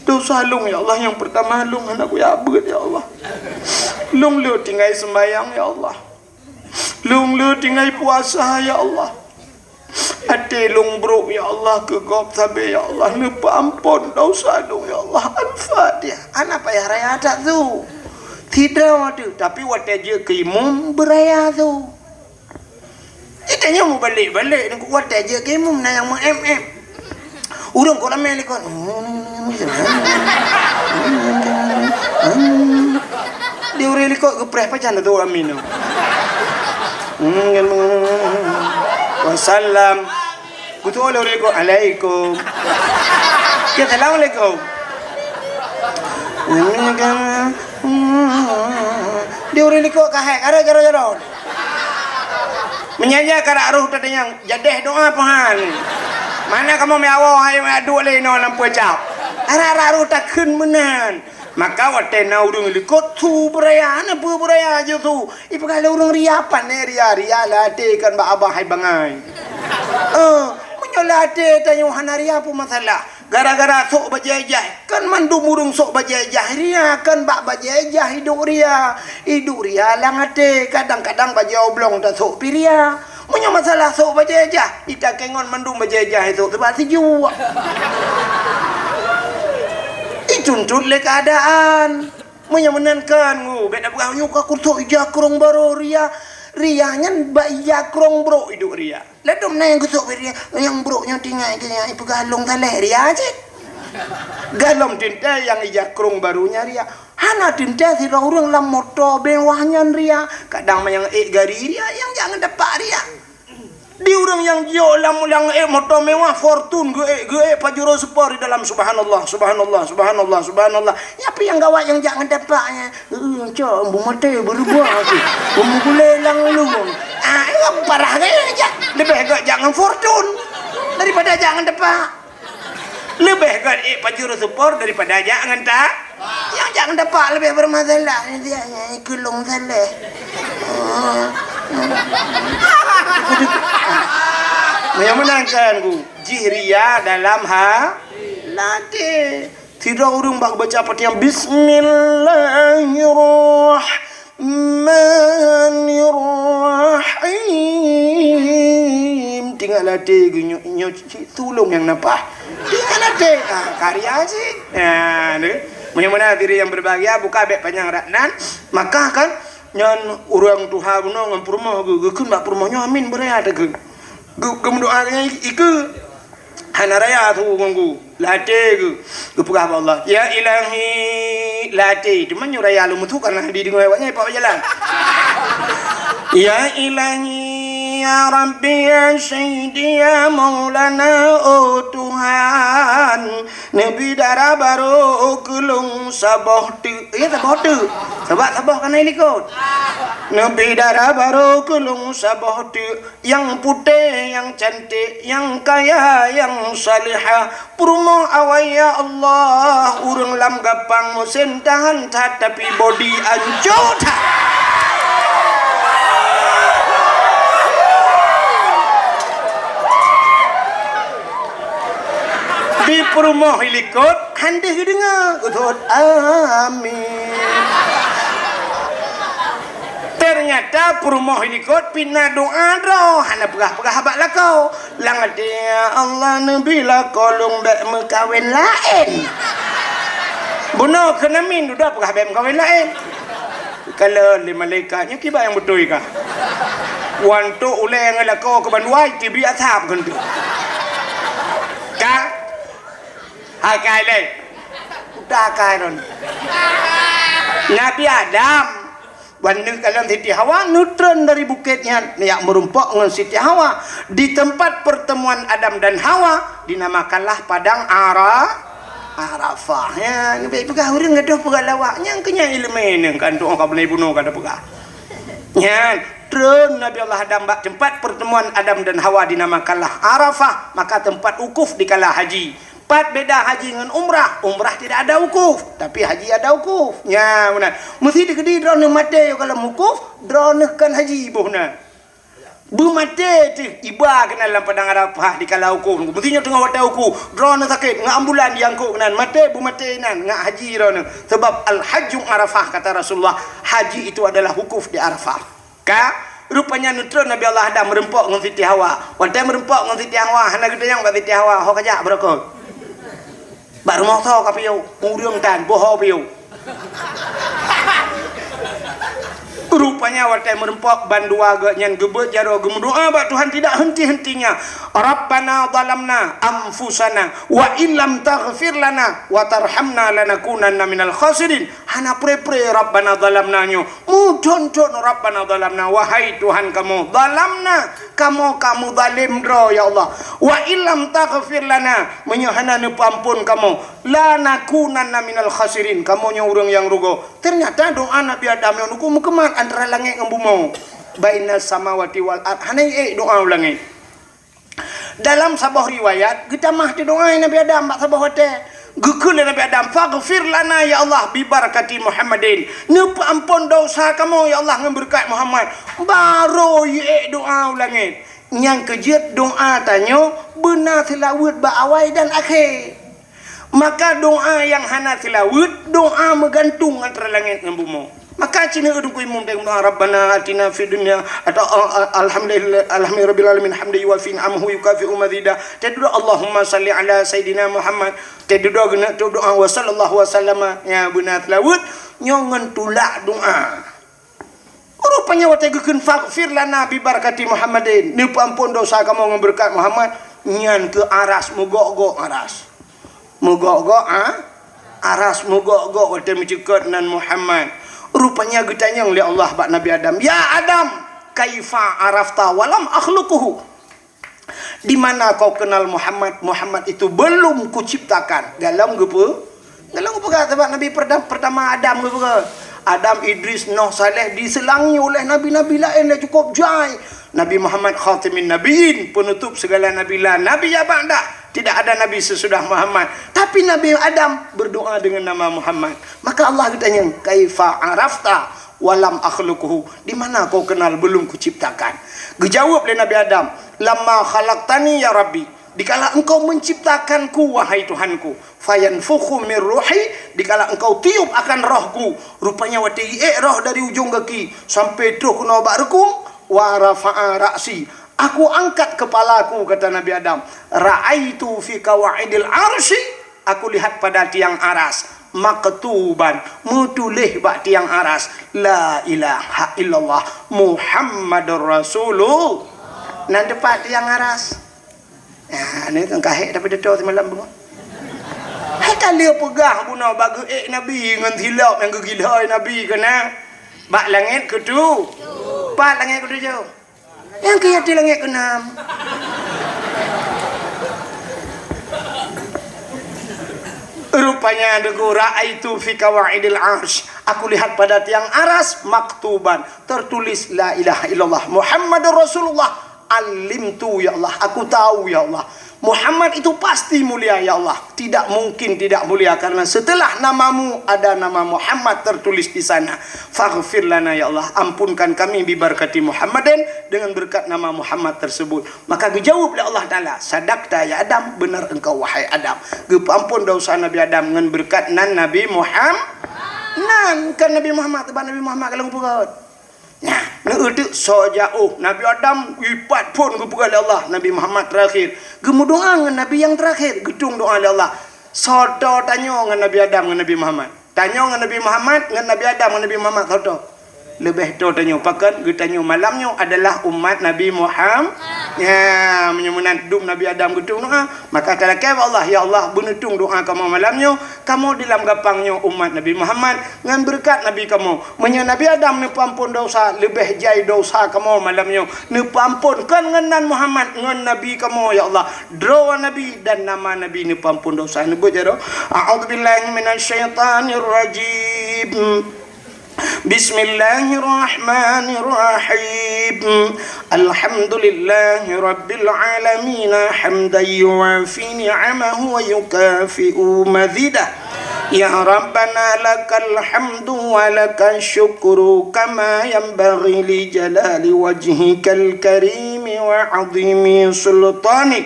Dosa lôn, ya Allah, nyang pertama lôn hana kuyak beuet, ya Allah. Lôn le tinggai sembahyang, ya Allah. Lôn le tinggai puasa, ya Allah. Até lôn brok, ya Allah, keu gob sabe, ya Allah, neupeuampon dosa lôn, ya Allah. Al-Fatihah. Hana payah raya that su. Sidroe teuh, tapi watée jeuet keu imum beuraya su. Itanyoe mubalek-balek, watée jeuet keu imum na nyang meu-em-em. Ureuëng kok ramé likot. Di ureuëng likot geupreh pajan tu amin. Wasallam. Kutu oleh ureuëng likot, "Alaikum." Ya, "Assalamualaikum." Di ureuëng likot kahai, karo jaro-jaro. Meunyan nyan karak roh teudeungoe, jadeh doa pahan. Mana kamoe meuawoe hai meuaduk lé inoe lam peucap. Arak-arak roh takheun meunan. Maka watée na ureuëng likot su beuraya, na peue beuraya jeuet su. Ipeugah lé ureuëng ria, pane ria, ria lam até kan bak abah hai bangai. Eh, meunyoe lam até tanyoe hana ria peue masalah. Gara-gara sôk bajée jah, kan mandum ureuëng sôk bajée jah ria, kan bak bajée jah iduek ria. Iduek ria lam até, kadang-kadang bajée oblong tasôk pih ria. Meunyoe masalah sôk bajée jah, itakée ngon mandum bajée jah isôk teuba sijuek. Ituntut lé keuadaan. Meunyoe meunan kan, ngu, bék tapeugah, "Nyoe ka kusôk ija krong barô ria." Ria nyan bak ija krong brok iduek ria. Ladôm na nyang geusôk bak ria, nyang brok nyoe tinggai keu nyan ipeugah lôn saleh ria cit. Galom teuntée nyang ija krong barô nyan ria. Hana teuntée sidroe ureuëng lam moto mewah nyan ria. Kadang manyang ék gari ria, nyang jak ngon tapak ria. Di ureuëng nyang jok lam, lam ék moto mewah, Fortuner geuék, geuék Pajero Sport di dalam, subhanallah, subhanallah, subhanallah, subhanallah. Nyan pih nyang gawat nyang jak ngon tapak nyan. Eh, cok, bu maté beurubah tu. Bumbu gulé lam lubong. Ah, parah gaya jak. Leubeh gét jak ngon Fortuner daripada jak ngon tapak. Leubeh gét ék Pajero Sport daripada jak ngon ta-, nyang jak ngon tapak leubeh bermasalah. Dia nyang ikeu lôn saleh. Meunyoe meunan kan ku, jih ria dalam ha-, até. Sidroe ureuëng bak baca Fatihah, "Bismillahirrahmanirrahim." Tinggai lam até geuh nyoe, nyoe cit tulông nyang napah. Tinggai lam até, ah, karya cit. Nah, tu. Meunyoe meunan hadirin yang berbahagia, buka bék panyang rat nan. Maka kan, nyan ureuëng tuha bunoe ngon peurumoh geuh, geukheun bak peurumoh nyoe amin beuraya takheun. Geu-, geumeudoa nyan ikeu. Hana raya su ngon geuh, lam até geuh, geupeugah bak Allah, "Ya Ilahi," lam até. Teuma nyoe raya lom su, karena dideungoe awaknyan ipak jalan. "Ya Ilahi, ya Rabbi, ya Sayyidi, ya Maulana, oh Tuhan, neubi dara barô keu lôn saboh teuk." Ya, saboh teuk. Sabab saboh ka na ilikot. "Neubi dara barô keu lôn saboh teuk." Nyang putéh, nyang cantik, nyang kaya, nyang salihah. Peurumoh awai, ya Allah, ureuëng lam gapang musém tahan that, tapi bodi ancô that. Di peurumoh ilikot, han deuh geudeungoe, geuthot, "Amin." Ternyata peurumoh ilikot pih na doa droe, hana peugah-peugah bak lakoe. Lam até, "Ya Allah, neubi lakoe lôn bék meukawen laén." Bunoe keunan min dudoe peugah bék meukawen laén. Kalon lé malaikat, nyoe kiban nyang beutôi kah? Wan tok ulée ngon lakoe keu bandua, teubiet asab keu nteuk. Ka? Hai kai lé. Udah kai lôn. Nabi Adam Ban neuk kalon Siti Hawa neutreun dari bukét nyan, neujak meurumpok ngon Siti Hawa. Di tempat pertemuan Adam dan Hawa dinamakanlah Padang Ara-, Arafah. Ya, leubeh peugah ureuëng gadoh peugah lawak. Nyang keu nyan iéleumé neuh, kan tu'oh ka beunai bunoe ka tapeugah. Nyan, treun Nabi Allah Adam bak tempat pertemuan Adam dan Hawa dinamakanlah Arafah, maka tempat wukuf dikala haji. Pat beda haji ngon umrah? Umrah tidak ada wukuf, tapi haji ada wukuf. Nya, meunan. Meusti dikeudi droeneuh maté yoh ka lam wukuf, droeneuh kan haji boh na. Beumaté teuh iba keunan lam padang Arafah dikala wukuf. Meusti nyoe teungoh watée wukuf, droeneuh sakét, ngon ambulan diangkot keunan, maté beumaté inan, ngon haji droeneuh. Sabab Al-Hajju Arafah, kata Rasulullah, haji itu adalah wukuf di Arafah. Ka, rupanya neutron Nabi Allah Adam meureumpok ngon Siti Hawa. Watée meureumpok ngon Siti Hawa, hana geutanyong bak Siti Hawa, "Ho kajak beureukat? Bak rumoh soe kapiôh? Ureuëng tan, boh ho piôh." Rupanya watée meureumpok, bandua geuh nyan geubeuet jaroe geumeudoá bak Tuhan tidak henti-hentinya, "Rabbana zalamna anfusana wa illam taghfir lana wa tarhamna lanakunanna minal khasirin." Hana pre-pre Rabbana zalamna nyoe. Mudhon-dhon Rabbana zalamna, wahai Tuhan kamoe, zalamna, kamoe ka meuzalim droe, ya Allah. Wa illam taghfir lana, meunyoe hana neupeuamphon kamoe, lanakunanna minal khasirin, kamoe nyoe ureuëng nyang rugoe. Teunyata doá Nabi Adam nyoe nukon meukeumah antara langét ngon bumoe. Bainas samawati wal ard, hana ék doá u langét. Dalam saboh riwayat, geutamah teudoá Nabi Adam bak saboh watée. Geukheun lé Nabi Adam, "Faghfir lana ya Allah bi barakati Muhammadin." Neupeuamphon desya kamoe ya Allah ngon beureukat Muhammad. Barô jiék doá u langét. Nyang keujeuet doá tanyoe beuna seulaweuet bak awai dan akhé. Maka doá nyang hana seulaweuet, doá meugantung antara langét ngon bumoe. Maka cina udung ku imum deng doa, "Rabbana atina fid dunya," atau, a-, a-, "Alhamdulillah, alhamdulillahirabbil alamin, hamdan yuwafi ni'amahu yukafi'u mazida." Teududoe, "Allahumma salli ala Sayyidina Muhammad." Teududoe geuneuk doa, "Wa sallallahu wa sallama." Ya, beuna seulaweuet nyoe ngon tulak doa. Rupanya watée geukheun, "Faghfir lana bi barakati Muhammadin," neupeuamphon desya kamoe ngon beureukat Muhammad, nyan keuh aras meugok-gok aras. Meugok-gok, ha? Aras meugok-gok watée meucukot nan Muhammad. Rupanya geutanyong lé Allah bak Nabi Adam, "Ya Adam, kaifa arafta walam akhluquhu?" Di mana kau kenal Muhammad? Muhammad itu belum kuciptakan. Galom geupeu-, galom geupeugah, sabab Nabi perda-, pertama Adam geupeugah. Adam, Idris, Nuh, Saleh diseulangi oleh nabi-nabi laén dan cukup jai. Nabi Muhammad khatimin nabiyyin, penutup segala nabi, la nabiyya ba'dah. Tidak ada nabi sesudah Muhammad. Tapi Nabi Adam berdoa dengan nama Muhammad. Maka Allah geutanyong, "Kaifa arafta walam akhluquhu?" Di mana kau kenal belum kuciptakan? Geujaweueb lé Nabi Adam, "Lamma khalaqtani ya Rabbi," dikala engkau menciptakanku, wahai Tuhanku, "fayanfukhu min ruhi," dikala engkau tiup akan rohku. Rupanya watée jiék roh dari ujong gaki sampai troh keunoe bak reukung, "wa rafa'a ra'si," aku angkat kepalaku, kata Nabi Adam, "ra'aitu fi qawaidil arsy," aku lihat pada tiang aras, maktuban, meutuléh bak tiang aras, "La ilaha illallah Muhammadur Rasulullah." Nan teupat tiang aras. Ah, ni kan kahek tapi deto semalam tu. Hai ka lheueh peugah bunoe bak geuék Nabi ngon silop nyang geugilhôi Nabi keunan. Bak langét keutu-, pat langét keutujoh. Nyang keu di langét keunam. Rupanya deungon, "Ra'aitu fi qawaidil arsy." Aku lihat pada tiang aras maktuban, tertulis, "La ilaha illallah Muhammadur Rasulullah." Alimtu, ya Allah, aku tahu, ya Allah. Muhammad itu pasti mulia, ya Allah. Tidak mungkin tidak mulia, karena setelah namamu ada nama Muhammad tertulis di sana. Faghfir lana, ya Allah, ampunkan kami, bi barakati Muhammadin, dengan berkat nama Muhammad tersebut. Maka geujaweueb lé Allah Taala, "Sadaqta ya Adam, benar engkau wahai Adam." Geupeuamphon desya Nabi Adam ngon beureukat nan Nabi Muham-, nan kan Nabi Muhammad, teuma Nabi Muhammad ka lheueh geupeugah. Nyan, neueuteuk soe jaoh, Nabi Adam ipat phon geupeugah lé Allah, Nabi Muhammad terakhir. Geumeudoá ngon Nabi nyang terakhir, geutueng doá lé Allah. Soe toe tanyoe ngon Nabi Adam ngon Nabi Muhammad? Tanyoe ngon Nabi Muhammad, ngon Nabi Adam ngon Nabi Muhammad soe toe? Leubeh toe tanyoe. Pakon? Geutanyoe malam nyoe adalah umat Nabi Muham-, ya, meunyoe meunan dum Nabi Adam geutueng doá, maka talakée bak Allah, "Ya Allah, beuneutueng doá kamoe malam nyoe, kamoe di lam gapang nyoe umat Nabi Muhammad, ngon beureukat Nabi kamoe. Meunyoe Nabi Adam neupeuamphon desya, leubeh jai desya kamoe malam nyoe neupeuamphon, kon ngon nan Muhammad, ngon Nabi kamoe, ya Allah. Droe Nabi dan nama Nabi neupeuamphon desya." Neubeuet jaroe, "A'udzubillahi minasyaitanirrajim. بسم الله الرحمن الرحيم. الحمد لله رب العالمين، حمدا يوافي نعمه ويكافئ مزيده. يا ربنا لك الحمد ولك الشكر كما ينبغي لجلال وجهك الكريم وعظيم سلطانك.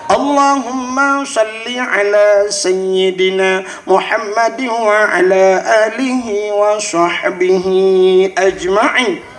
اللهم صل على سيدنا محمد وعلى آله وصحبه أجمعين.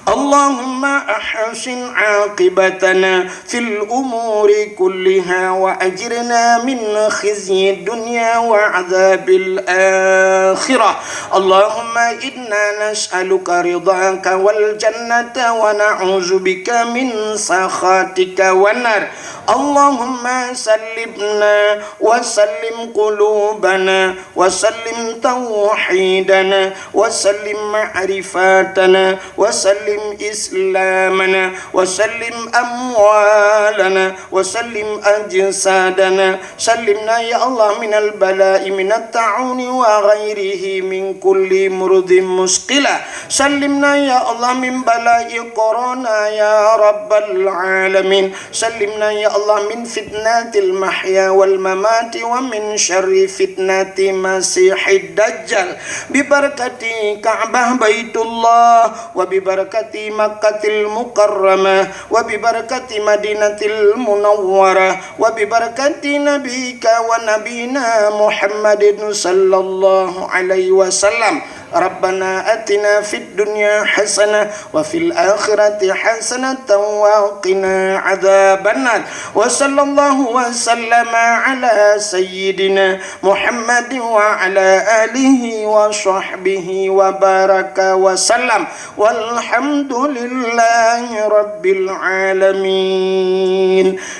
اللهم أحسن عاقبتنا في الأمور كلها وأجرنا من خزي الدنيا وعذاب الآخرة. اللهم إنا نسألك رضاك والجنة ونعوذ بك من سخطك والنار. اللهم سلمنا وسلم قلوبنا وسلم توحيدنا وسلم معرفتنا وسلم إسلامنا وسلم أموالنا وسلم أجسادنا. سلمنا يا الله من البلاء من الطاعون وغيره من كل مرض مثقلة. سلمنا يا الله من بلاء كورونا يا رب العالمين. سلمنا يا الله من فتنة المحيا والممات ومن شر فتنة المسيح الدجال، ببركة كعبة بيت الله، وببركة مكة المكرمة، وببركة مدينة المنورة، وببركة نبيك ونبينا محمد صلى الله عليه وسلم. ربنا آتنا في الدنيا حسنة وفي الآخرة حسنة وقنا عذاب النار. وصلى الله وسلم على سيدنا محمد وعلى آله وصحبه وبارك وسلم. والحمد لله رب العالمين.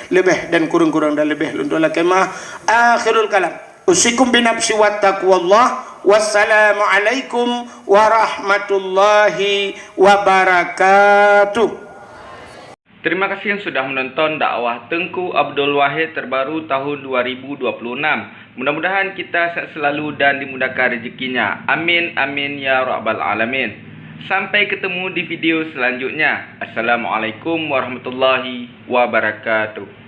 Leubeh dan kureueng-kureueng dan leubeh lôn tuan lakée meu'ah. Akhirul kalam. Usikum binafsi wa taqwallah. Wassalamualaikum warahmatullahi wabarakatuh. Terima kasih yang sudah menonton dakwah Teungku Abdul Wahid terbaru tahun dua ribu dua puluh enam. Mudah-mudahan kita sehat selalu dan dimudahkan rezekinya. Amin, amin, ya rabbal alamin. Sampai ketemu di video selanjutnya. Assalamualaikum warahmatullahi wabarakatuh.